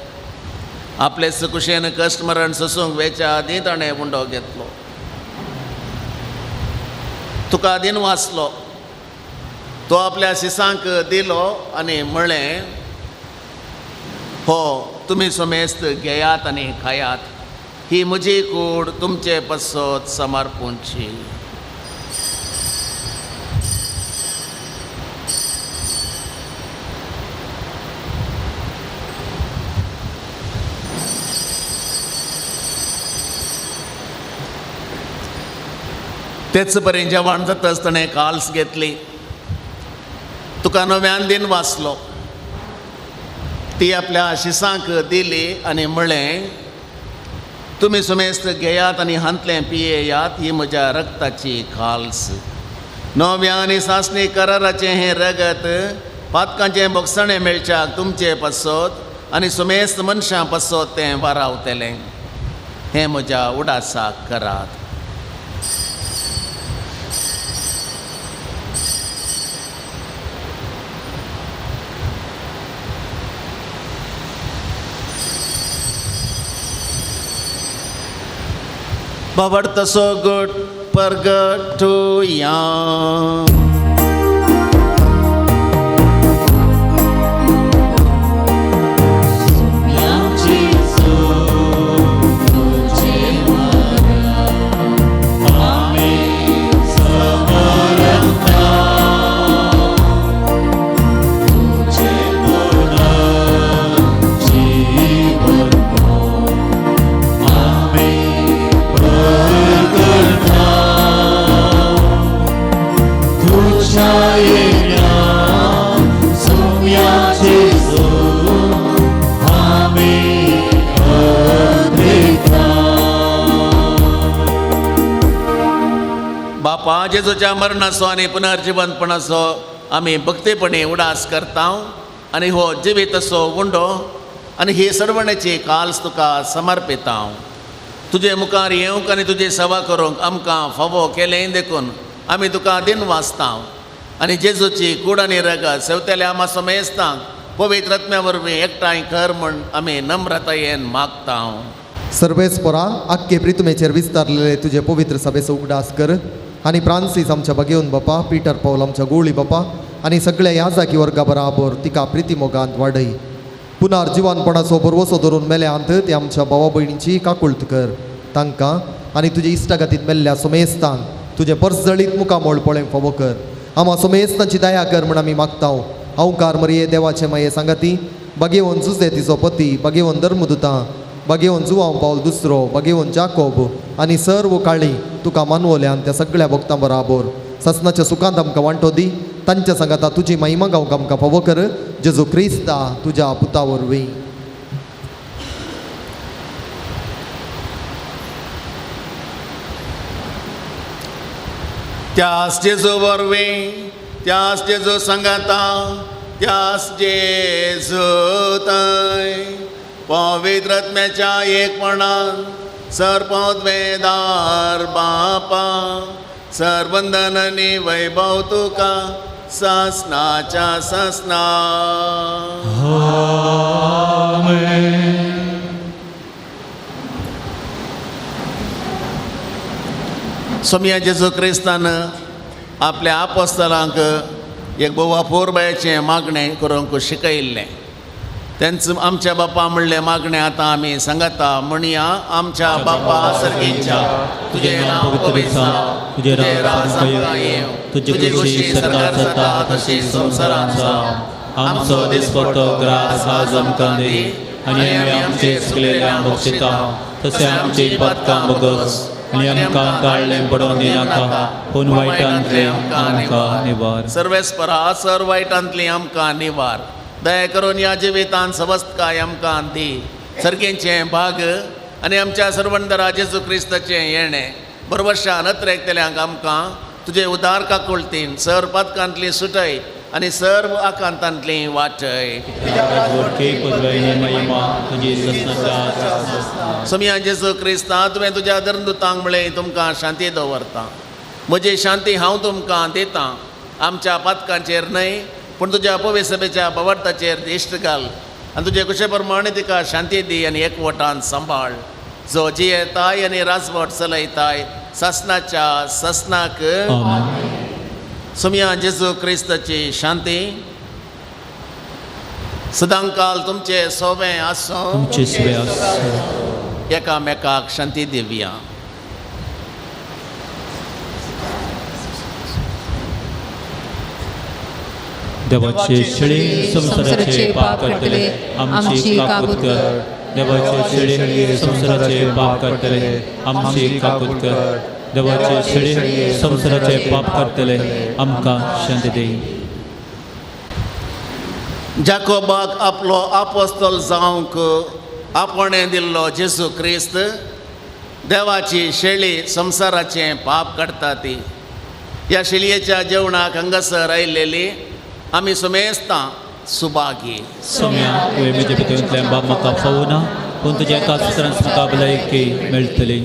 आपले सुकुशेन कश्ट मरण सोसूंक वेच्या आदीं ताणें उंडो घेतलो, तुका दिन वाचलो, तो आपल्या शिसांक दिलो आनी म्हळें, हो तुमी समेस्त घेयात आनी खायात, ही म्हजी कूड तुमचे पसत समर्पूंची. तेच परेन जेवण जाता आसतना काल्स घेतली, तुका नव्यान दिन वाचलो, ती आपल्या शिसांक दिली आनी म्हळें, तुमी सुमेस्त घेयात आनी हांतलें पियेयात, ही म्हज्या रक्ताची खाल्स। नव्या आनी सासणी कराराचें हें रगत पातकांचें बोगसणें मेळच्याक तुमचे पासत आनी सुमेस्त मनशां पासत तें वारावतलें। हें म्हज्या उडासाक करात। बाबड तसो गोट परगटुया। बापा, जेजूच्या मरणाचो आनी पुनर्जिवंतपणाचो आमी भक्तीपणी उडास करता आनी हो जिवीत असो उंडो आनी ही सरवण्याची काल्स तुका समर्पिता। तुजे मुखार येवंक आनी तुजी सेवा करूंक आमकां फावो केलें देखून आमी तुका दिन वाचता आनी जेजूची कूड आनी रगत सेवतेल्या आमा समेस्तांक पवित्र आत्म्या वरवीं एकठांय कर म्हूण आमी नम्रतायेन मागता। सर्वेस्परा आख्खे प्रितुमेचेर विस्तारलेले तुजे पवित्र सभेचो उगडास कर आनी फ्रांसीस आमच्या बगेवन बापा, पीटर पावल आमच्या गोळी बापा आनी सगळ्या याजाकी वर्गा बराबर तिका प्रिती मोगांत वाडय। पुनर्जिवनपणाचो भरवसो धरून मेल्यांत ते आमच्या भावा भयणींची काकुळत कर। तांकां आनी तुजे इश्टागतींत मेल्ल्या सोमेस्तांक तुजें परजळीत मुखामोळ पळोवंक फावो कर। आमा सोमेस्तांची दया कर म्हूण आमी मागता। हांवकार मरये देवाचे माये सांगाती बागेवन जुजे तिचो पती, बागेवन धर्मदुतां, बागेवन जुवांव पावल दुसरो, बागेवन जाकोब आनी सर्व काळी तुका मानवल्यान त्या सगळ्या भक्तां बराबर ससनाच्या सुखांत आमकां वांटो दी। तांच्या सांगाता तुजी महिमा गावंक आमकां फावो कर। जेजू क्रिस्ता तुज्या पुता वरवीं। त्यास जेजू वरवीं, त्यास जेजू सांगाता, त्यास जेजू थंय पवित्र आत्म्याच्या एकपणान सर्वोद्वेदार बापा सर्वंदन आनी वैभव तुका सासनाच्या सासना। आमेन। सोमया जेजू क्रिस्तान आपल्या आपोस्तलांक एक भोव अपुरबायेचें मागणें करूंक शिकयल्लें। तेंच आमच्या बापा म्हणलें मागणें आतां आमी सांगता म्हणया, आमच्या बापा सर्गीच्या, तुजें नांव पवित्र जावं, तुजें राज आमकां येवं, तुजी खुशी सरकार जाता तशी संवसारांत जावं। आमचो दिसपट्टो ग्रास आज आमकां दी आनी आमी आमचे चुकलेल्यांक बक्षिता तशें आमची पातकां बगस आनी आमकां काडलें पडोवन दिनाका, पूण वायटांतलें आमकां निवार। सर्वेस्परा सर वायटांतली आमकां निवार। दया करून ह्या जिवितान सवस्तकाय आमकां दी। सर्गेचें भाग आनी आमच्या सर्वंदरा जेजू क्रिस्ताचें येणें बरवशान अत्रेकतल्यांक आमकां तुजे उदार काकुळतीन सर्व पातकांतली सुटय आनी सर्व आकांतांतली वाटय। सोमया जेजू क्रिस्ता, तुवें तुज्या धर्मदुतांक म्हळें तुमकां शांती दवरता, म्हजी शांती हांव तुमकां दितां, आमच्या पातकांचेर न्हय पूण तुज्या पवित्र सभेच्या बवार्थाचेर दिश्ट घाल आनी तुजे कुशे प्रमाणे तिका शांती दी आनी एकवटान सांबाळ। जो जियेताय आनी राजवट चलयताय सासनाच्या सासनाक। सोमया जेजू क्रिस्ताची शांती सदांकाल तुमचे सोवे आसूं, तुमचे सोवे आसूं। एकामेकाक शांती दिवया। देवाचे शेळी संसाराचे पाप काडटले आमची काकूत कर। देवाचे शेळी संसाराचे पाप काडटले आमची काकूत कर। देवाचे शेळये संवसाराचे पाप काडटले, आमकां शांती दी. जाकोबाक आपलो आपोस्तल जावंक आपणें दिल्लो जेजू क्रिस्त देवाची शेळी संवसाराचें पाप काडटा ती. ह्या शेळयेच्या जेवणाक हांगासर आयिल्लेली आमी सुमेस्तां सुभागी. सोम्या, तुवें म्हजे भितरूंतल्यान बाब म्हाका फावना, पूण तुज्या एकाच उतरान म्हाका भलायकी मेळटली.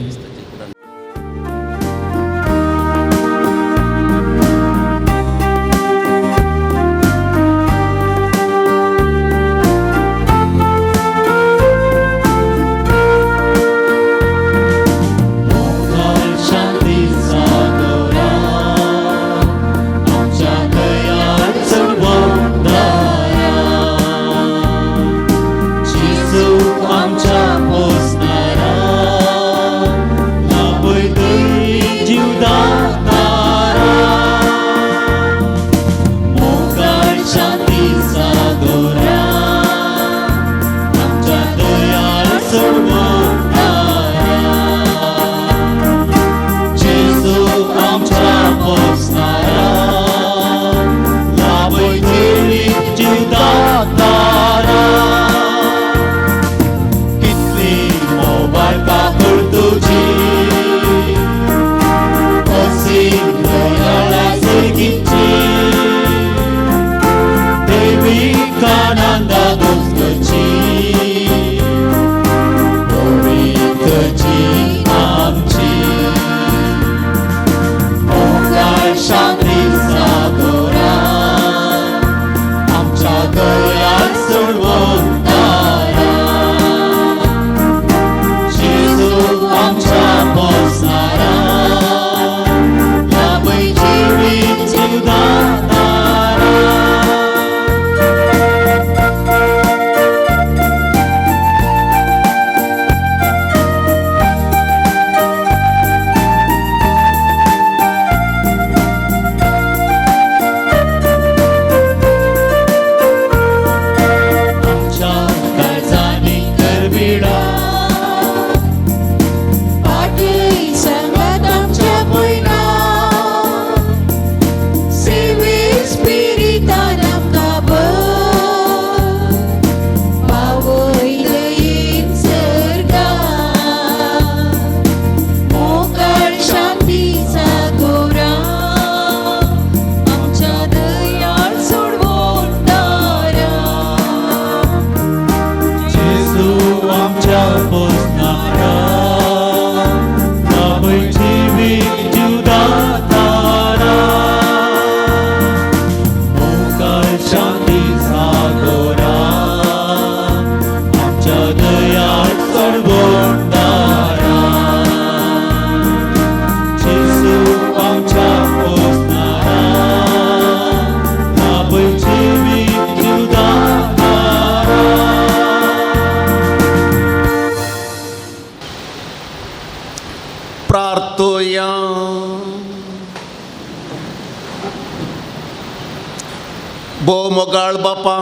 भोव मोगाळ बापा,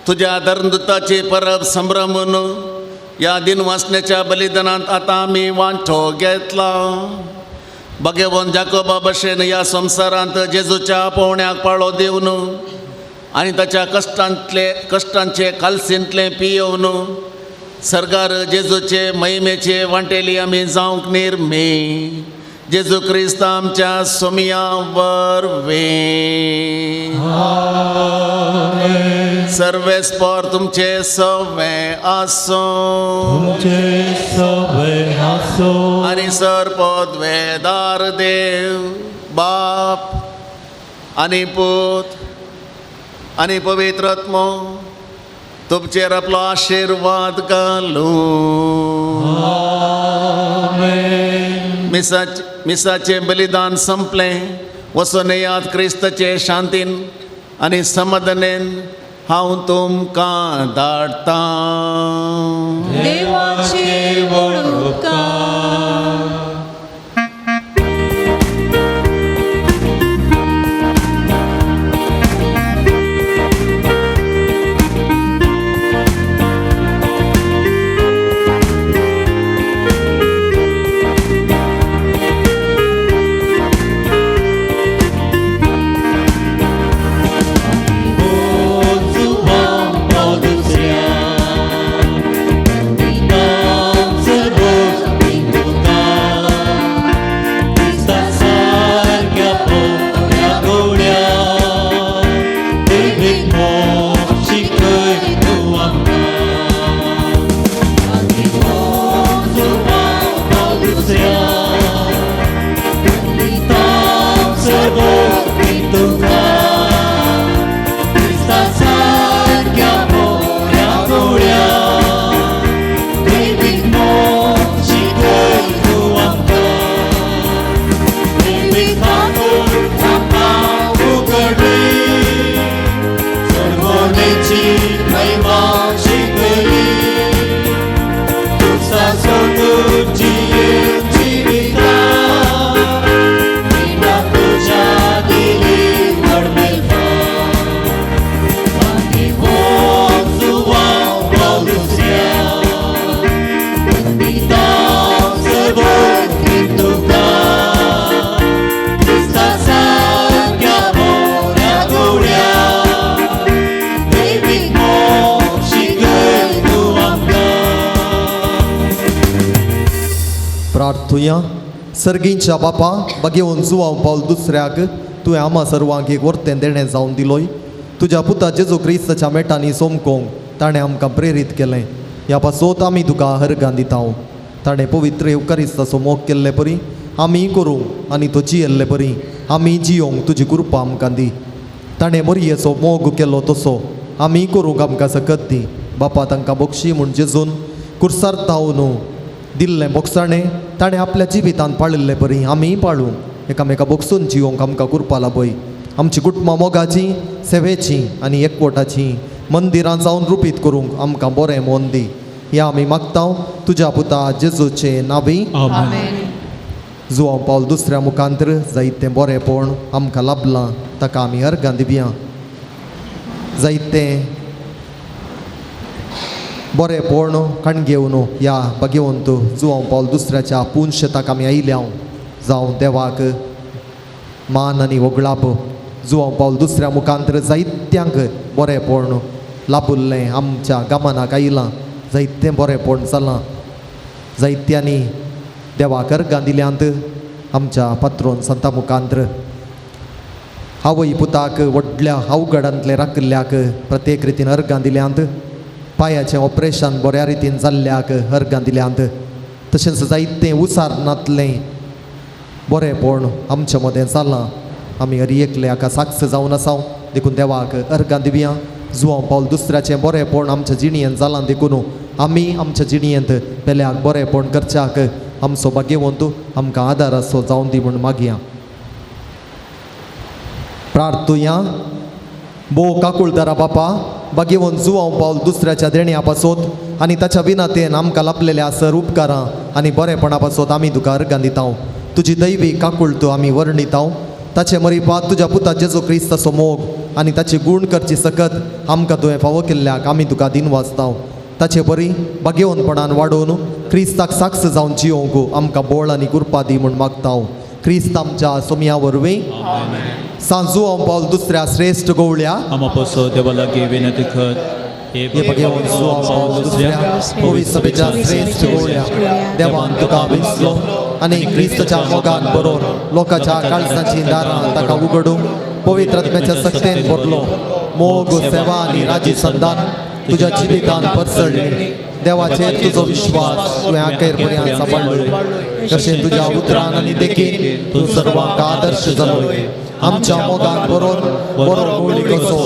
तुज्या धर्मदूताची परब संभ्रमून ह्या दिनवासनेच्या बलिदानांत आतां आमी वांटो घेतला. भगेवन जाकोबा भशेन ह्या संवसारांत जेजूच्या पोवण्याक पाळो दिवन आनी ताच्या कश्टांचे कालसींतलें पियोवन सरकार जेजूचे महिमेचे वांटेली आमी जावंक निर्मी. जेजू क्रिस्त आमच्या सोमिया वरवीं. सर्वेस्पर तुमचे सवे आसूं आनी सर पदवेदार देव बाप आनी पूत आनी पवित्र आत्मो तुमचेर आपलो आशिर्वाद घालूं. मिसाचें बलिदान संपलें. वचून येयात क्रिस्ताचे शांतीन आनी समाधानेन हांव तुमकां धाडटां. देवाचे उपकार. प्रार्थुया. सर्गींच्या बापा, बागेवन जुवांव पावल दुसऱ्याक तुवें आमा सर्वांक एक वर्तें देणें जावन दिलोय. तुज्या पुता जेजू क्रिस्ताच्या मेटांनी सोमकोंक ताणें आमकां प्रेरीत केलें. ह्या पासत आमी तुका हरगां दिताव. ताणें पवित्र येवकारिस्ताचो मोग केल्ले परी आमी करूंक आनी तो जियेल्ले परी आमी जियोंक तुजी कृपा आमकां दी. ताणें मरयेचो मोग केलो तसो आमी करूंक आमकां सकत दी. बापा, तांकां बक्षी म्हूण जेजून कुर्सार धांवन दिल्लें बोगसाणें ताणें आपल्या जिवितांत पाळिल्ले परी आमी पाळूं. एकामेका बोगसून जियोंक आमकां कृपा लाभय. आमची कुटुंबां मोगाची, सेवेची आनी एकवटाची मंदिरां जावन रुपीत करूंक आमकां बरें मन दी. ह्या आमी मागता तुज्या पुता जेजूचे नावी. आमेन. जुवांव पावल दुसऱ्या मुखांतर जायतें बरेंपण आमकां लाभलां ताका आमी अर्गां दिवया. जायतें बरेंपण कणगेवन ह्या भगवंत जुवांव पावल दुसऱ्याच्या पुनशेताक आमी आयल्या. जावं देवाक मान आनी वगळाप. जुवांव पावल दुसऱ्या मुखांतर जायत्यांक बरेंपण लाभुल्लें आमच्या गामानाक आयलां. जायतें बरेंपण जालां. जायत्यांनी देवाक अर्गां दिल्यांत आमच्या पात्रोन संता मुखांतर. आवय पुताक व्हडल्या अवघडांतले राखिल्ल्याक प्रत्येक रितीन अर्गां दिल्यांत. पांयाचें ऑपरेशन बऱ्या रितीन जाल्ल्याक अर्गां दिल्यांत. तशेंच जायतें उसार नातलें बरेंपण आमच्या मदें जालां. आमी हर एकले हाका साक्ष जावन आसा. देखून देवाक अर्गां दिवया. जुवांव पावल दुसऱ्याचें बरेंपण आमच्या जिणयेंत जालां देखून आमी आमच्या जिणयेंत पेल्याक बरेंपण करच्याक आमचो भाग्यवंत आमकां आदार आसो जावन दी म्हूण मागया. प्रार्थुया. भोव काकुळदारा बापा, भाग्यवंत जुवांव पावल दुसऱ्याच्या देण्या पासत आनी ताच्या विनातेन आमकां लाभलेल्या सर उपकारां आनी बरेपणा पासत आमी तुका अर्गां दिताव. तुजी दैवी काकुळटो आमी वर्णिताव. ताचे मरिपात तुज्या पुता जेजू क्रिस्ताचो मोग आनी ताची गूण करची सकत आमकां तुवें फावो केल्ल्याक आमी तुका दिनवासताव. ताचे बरी भाग्यवंतपणान वाडोवन क्रिस्ताक साक्ष जावन जियोंक आमकां बोळ आनी कृपा दी म्हूण मागताव. क्रिस्त आमच्या सोमया वरवीं. सांजू पावल दुसऱ्या श्रेश्ठ गोवळ्या आमा पसो देवा लागीं विनंती कर. हे भगवंत जुवांव पावल दुसऱ्या पवित्र सभेच्या श्रेश्ठ गोवळ्या देवान तुका विंचलो आनी क्रिस्ताच्या मोगान बरोवन लोकांच्या काळजाचीं दारां ताका उगडूंक पवित्र आत्म्याच्या सक्तेन भरलो. मोग, सेवा आनी राजी संदान तुज्या जिवितान परसळ्ळी. देवाचेर तुजो विश्वास तुवें अखेर पर्यंत सांबाळ्ळो. तशें तुज्या उतरान आनी देखीन तूं सर्वांक आदर्श जालो. आमच्या मोगान बरोवन बरो गोवळी कसो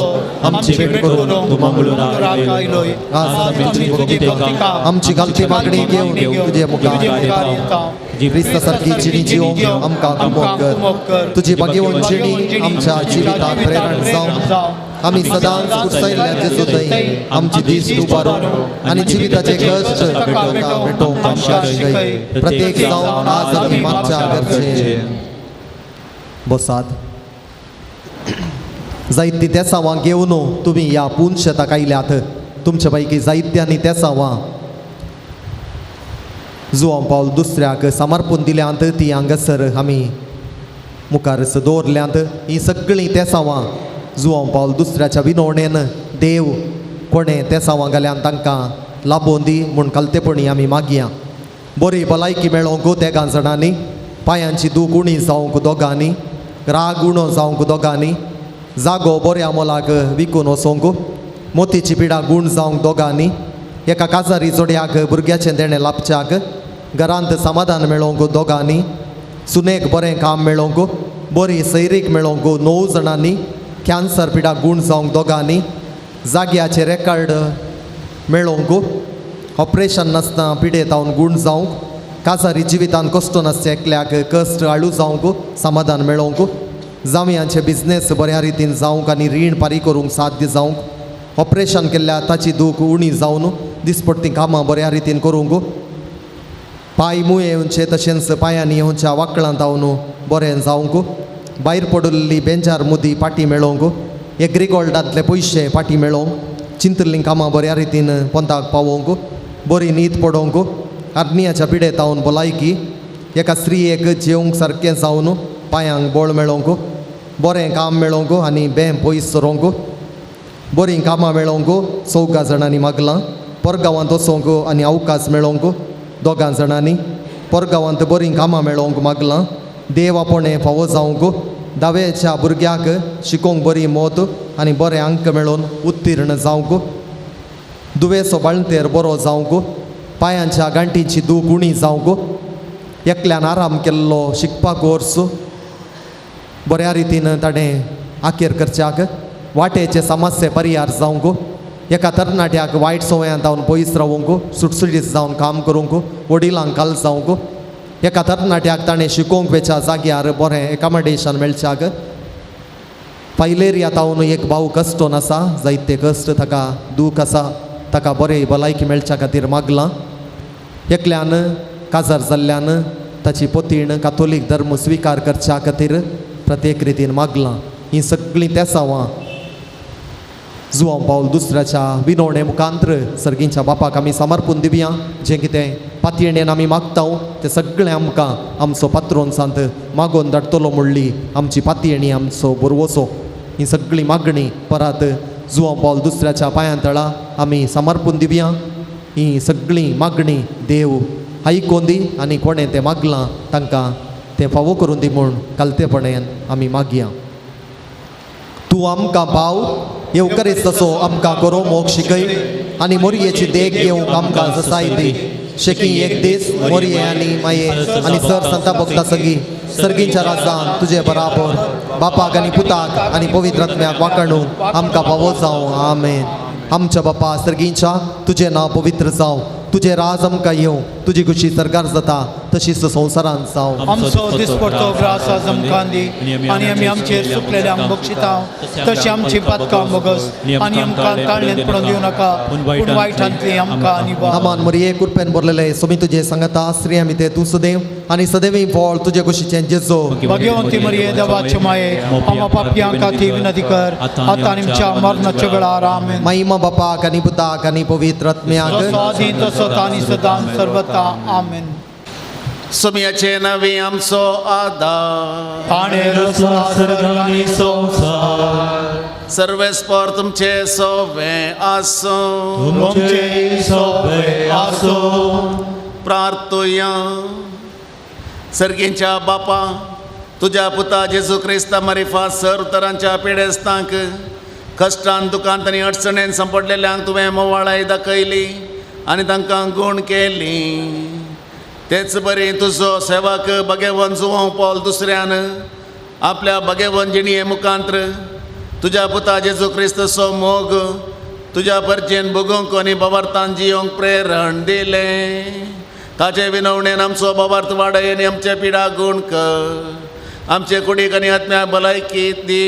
आमची भेट करून तूं मंगळूराक आयलोय. आज आमी तुजी भक्ती आमची घालती मागणी घेवन तुजे मुखार क्रिस्ता सारकी जिणी जिवंक आमकां कुमक कर. तुजी भाग्यवंत जिणी आमच्या जिवितांत प्रेरण जावं. आमी सदांच कुर्सायल्ल्या जेजू थंय आमची दीस उबारून आनी जिविताचे कश्ट भेटोवंक आमकां शिकय. प्रत्येक जावन आज आमी मागच्या गरजे बसात. जायतीं तेसांवां घेवन तुमी ह्या पुनशेताक आयल्यात. तुमच्या पैकी जायत्यांनी तेसांवां जुवांव पावल दुसऱ्याक समर्पून दिल्यांत. ती हांगासर आमी मुखार दवरल्यांत. हीं सगळीं तेसांवां जुवांव पावल दुसऱ्याच्या विनवणेन देव कोणें तेसांवां घाल्यान तांकां लाबोवन दी म्हूण खालतेपणी आमी मागया. बरी भलायकी मेळोवंक तेगां जाणांनी, पांयांची दूख उणी जावंक दोगांनी, राग उणो जावंक दोगांनी, जागो बऱ्या मोलाक विकून वचोंक, मोतीची पिडा गूण जावंक दोगांनी, एका काजारी जोडयाक भुरग्याचें देणें लाभच्याक, घरांत समाधान मेळोवंक दोगांनी, सुनेक बरें काम मेळोवंक, बरी सैरीक मेळोवंक 9 जाणांनी, कॅन्सर पिडा गूण जावंक दोगांनी, जाग्याचें रेकॉर्ड मेळोवंक, ऑपरेशन नासतना पिडेतावन गूण जावंक, काजारी जिवितान कश्ट नासचे एकल्याक कश्ट आळू जावंक समाधान मेळोवंक, जावयांचे बिजनेस बऱ्या रितीन जावंक आनी रीण फारीक करूंक साध्य जावंक, ऑपरेशन केल्ल्या ताची दूख उणी जावन दिसपट्टी कामां बऱ्या रितीन करूंक, पांय मुये येवचे तशेंच पांयांनी येवच्या वाकळांत जावन बरें जावंक, भायर पडिल्ली बेंजार मुदी पाटी मेळोवंक, एग्रीगोल्डांतले पयशे पाटी मेळोवंक, चिंतल्लीं कामां बऱ्या रितीन पोंताक पावोवंक, बरी न्हीद पडोवंक, आज्ञाच्या पिडेतावन भलायकी, एका स्त्रियेक जेवंक सारकें जावन पांयांक बळ मेळोवंक, बरें काम मेळोवंक आनी बें पयस सरोवंक, बरीं कामां मेळोवंक 4 जाणांनी मागलां, परगांवांत वचोंक आनी अवकाश मेळोवंक 2 जाणांनी, पोरगांवांत बरीं कामां मेळोवंक मागलां. देव आपोणें फावो जावंक दावेच्या भुरग्याक शिकोवंक बरी मोत आनी बरे अंक मेळोवन उत्तीर्ण जावंक, दुवेचो बाळंतेर बरो जावंक, पांयांच्या गांठीची दूख उणी जावंक, एकल्यान आराम केल्लो शिकपाक कोर्स बऱ्या रितीन ताणें आखेर करच्याक, वाटेचे समस्ये परिहार जावंक, एका तरणाट्याक वायट संवयां जावन पयस रावूंक, सुटसुटीत जावन काम करूंक, वडिलांक काल जावंक, एका तरणाट्याक ताणें शिकोवंक वेच्या जाग्यार बरें एकामडेशन मेळच्याक. फायलेरिया तावन एक भाव कश्टोन आसा, जायते कश्ट ताका दूख आसा, ताका बरें भलायकी मेळच्या खातीर मागलां. एकल्यान काजार जाल्ल्यान ताची पोतीण कातोलीक धर्म स्विकार करच्या खातीर प्रत्येक रितीन मागलां. हीं सगळीं तेसांवां जुवांव पावल दुसऱ्याच्या विनवणे मुखांत्र सर्गींच्या बापाक आमी समर्पून दिवया. जें कितें पातयेणेन आमी मागता तें सगळें आमकां आमचो पात्रोन सांत मागोवन धाडटलो म्हणली आमची पातयेणी आमचो बरवसो. ही सगळी मागणी परत जुवांव पावल दुसऱ्याच्या पांयां तळा आमी समर्पून दिवया. ही सगळी मागणी देव आयकोन दी आनी कोणें तें मागलां तांकां तें फावो करून दी म्हूण कालतेपणान आमी मागया. तूं आमकां पाव येवकरीच तसो आमकां करो मोग शिकय आनी मोरयेची देख घेवंक आमकां जसाय दी. शेकी एक दीस मोरये आनी माये आनी सर संता भक्ता सगळीं सर्गींच्या राजान तुजे बराबर बापाक आनी पुताक आनी पवित्र आत्म्याक वाकाणू आमकां फावो जावं. आमेन. आमच्या बापा सर्गींच्या तुजें नांव पवित्र जावं, तुजें राज आमकां येवं, तुजी खुशी सरकार जाता तशीच संवसारांत जावं. आमचो दिसपडतो ग्रास आज आमकां दी आनी आमी आमचेर सुकलेल्यांक बक्षिता तशी आमची पातकां बोगस आनी आमकां ताळ्यांत पडून दिवं नाका पूण वायटांतली आमकां निवार. अमान मरिये कृपेन भरलेले सोमी तुजे सांगता स्त्री आमी ते तूं सदैव आनी सदैव फळ तुजे कुशीचें जेजो. भगवंती मरिये देवाचे माये आमा पापयां खातीर विनंती कर आतां आनी आमच्या मरणाच्या वेळार. आमेन. महिमा बापाक आनी पुताक आनी पवित्र आत्म्याक जसो आदी तसो आनी सदां सर्वता. आमेन. सोम्याचे नवी आमचो आदार ताणें रचला सर्ग आनी संवसार, सर्वेस्पर तुमचे सोवे आसूं. तुमचे सोबे आसूं. प्रार्थुया. सर्गींच्या बापा तुज्या पुता जेजू क्रिस्ता मारिफात सर तरांच्या पिडेस्तांक कश्टान दुकांत आनी अडचणेन सांपडलेल्यांक तुवें मोवाळाय दाखयली आनी तांकां गूण केली. तेच बरी तुजो सेवक भगेवन जुवांव पावल दुसऱ्यान आपल्या भगेवन जिणये मुखांत्र तुज्या पुता जेजू क्रिस्तचो मोग तुज्या परजेन भोगूंक आनी बाबार्थान जियोंक प्रेरण दिलें. ताचे विनवणेन आमचो बाबार्थ वाडय आनी आमचे पिडा गूण कर. आमचे कुडीक आनी आत्म्या भलायकी दी.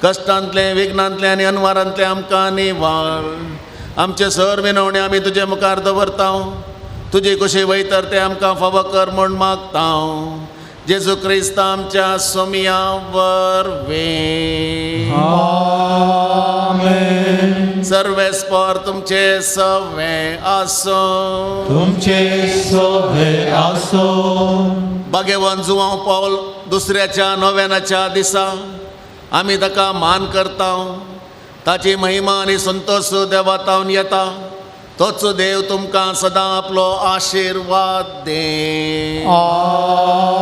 कश्टांतलें विघ्नांतलें आनी अनवारांतलें आमकां निवार. आमचे सर विनवणे आमी तुजे मुखार दवरता. तुजी कुशी वयतर ते आमकां फावो कर म्हूण मागता. जेजू क्रिस्त आमच्या सोमिया वरवीं. आमेन. सर्वेस्पर तुमचे सवे आसूं. तुमचे सोबे आसूं. भाग्यवान जुवांव पावल दुसऱ्याच्या नव्यानाच्या दिसा आमी ताका मान करता. ताची महिमा आनी संतोश देवा तावन येता. तोच देव तुमकां सदां आपलो आशिर्वाद दे.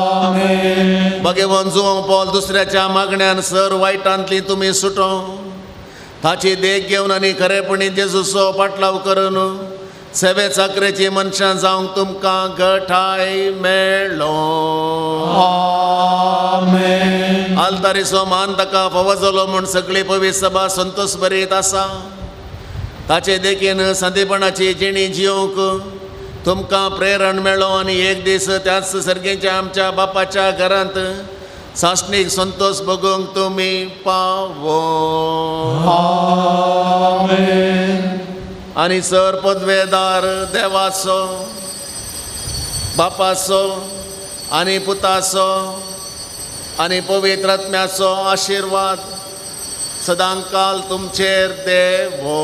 आमेन. भगवान जुवांव पावल दुसऱ्याच्या मागण्यान सर वायटांतली तुमी सुटो. ताची देख घेवन आनी खरेपणी जेजूचो पाटलाव करून सेवे चाकरेची मनशां जावंक तुमकां गठाय मेळ्ळो. आमेन. आल्तारीचो मान ताका फावो जालो म्हूण सगळी पवित्र सभा संतोष भरीत आसा. ताचे देखीन संदीपणाची जिणी जियोंक तुमकां प्रेरण मेळ्ळो आनी एक दीस त्याच सर्गेच्या आमच्या बापाच्या घरांत सासणीक संतोष भोगूंक तुमी पावो. आमेन. आनी सर पदवेदार देवाचो बापाचो आनी पुताचो आनी पवित्र आत्म्याचो आशिर्वाद सदांकाल तुमचेर देवो.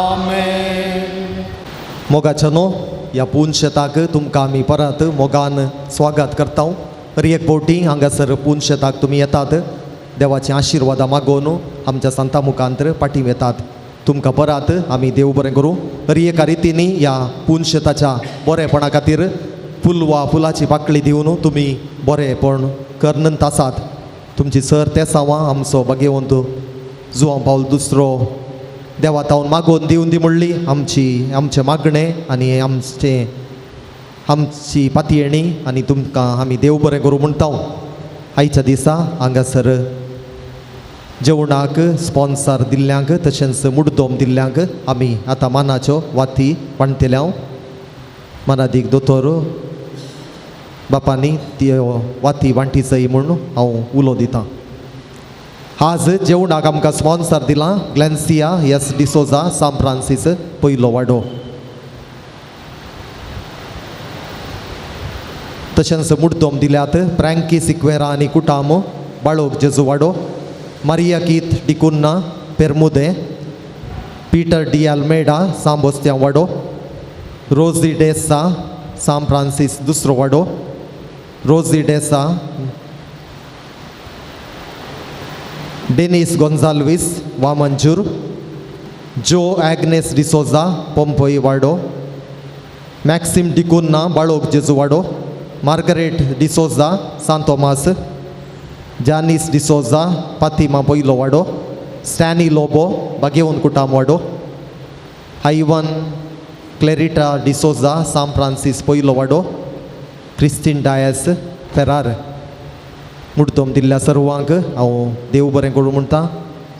आमेन. मोगाच्या न्हू ह्या पून शेताक तुमकां आमी परत मोगान स्वागत करता. हर एक फावटी हांगासर पून शेताक तुमी येतात, देवाची आशिर्वादां मागोवन आमच्या संता मुखांतर पाटी येतात. तुमकां परत आमी देव बरें करूं. हर एका रितींनी ह्या पुनशेताच्या बरेपणा खातीर फूल वा फुलाची पाकळी दिवन तुमी बरेपण करनंत आसात. तुमची सर तेसांवां आमचो भाग्यवंत जुवां पावल दुसरो देवा तावन मागोवन दिवन दी म्हणली आमची आमचें मागणें आनी आमचें आमची पातयेणी आनी तुमकां आमी देव बरें करूं म्हणटा. आयच्या दिसा हांगासर जेवणाक स्पॉन्सर दिल्ल्यांक तशेंच मुडदोम दिल्ल्यांक आमी आतां मानाच्यो वाती वांटतल्या. मानादीक दोतोर बापांनी त्यो वाती वांटीचय म्हूण हांव उलो दितां. आज जेवणाक आमकां स्पॉन्सर दिलां ग्लॅन्सिया एस डिसोजा सांत फ्रांसीस पयलो वाडो. तशेंच मुडदोम दिल्यात प्रँकी सिक्वेरा आनी कुटामो बाळोक जेजू वाडो, मारिया कीत डिकुन्ना पेरमुदे, पीटर डी आल्मेडा सांबोस्त्यां वाडो, रोजी डेसा सांत फ्रांसीस दुसरो वाडो, रोजी डेसा, डेनीस गोन्जाल्वीस वामंजूर, जो एग्नेस डिसोजा पंपई वाडो, मॅक्सिम डिकुन्ना बाळोक जेजू वाडो, मार्गरेट डिसोजा सांत तोमास, जानीस डिसोजा पातिमा पयलो वाडो, स्टॅनी लोबो बागेवन कुटाम वाडो, हायवन क्लेरिटा डिसोजा सांत फ्रांसीस पयलो वाडो, क्रिस्टीन डायस फेरार. मुडदोम दिल्ल्या सर्वांक हांव देव बरें करूं म्हणटा.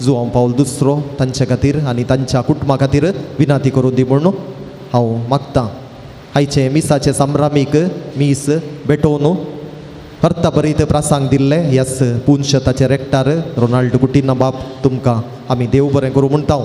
जुवांव पावल दुसरो तांचे खातीर आनी तांच्या कुटुंबा खातीर विनंती करूं दी म्हूण हांव मागतां. आयचे मिसाचे संभ्रामीक मीस भेटोवन अर्थभरीत प्रासांग दिल्ले ह्याच पुनशताचे रेक्टार रोनाल्ड कुटिन्हा बाप तुमकां आमी देव बरें करूं म्हणटा.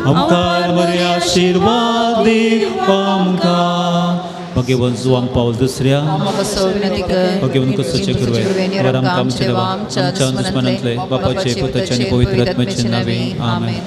आमकां बरे आशिर्वाद दी आमकां भगेवन जुवांग पावल दुसऱ्या आमकां विनंती कर. भगेवन कुसोचे गुरवे वर आमकां आमचे देवा आमच्या दुस्मनांतले बापाचे पुताचे आनी पवित्र आत्म्याचे नावे आमेन.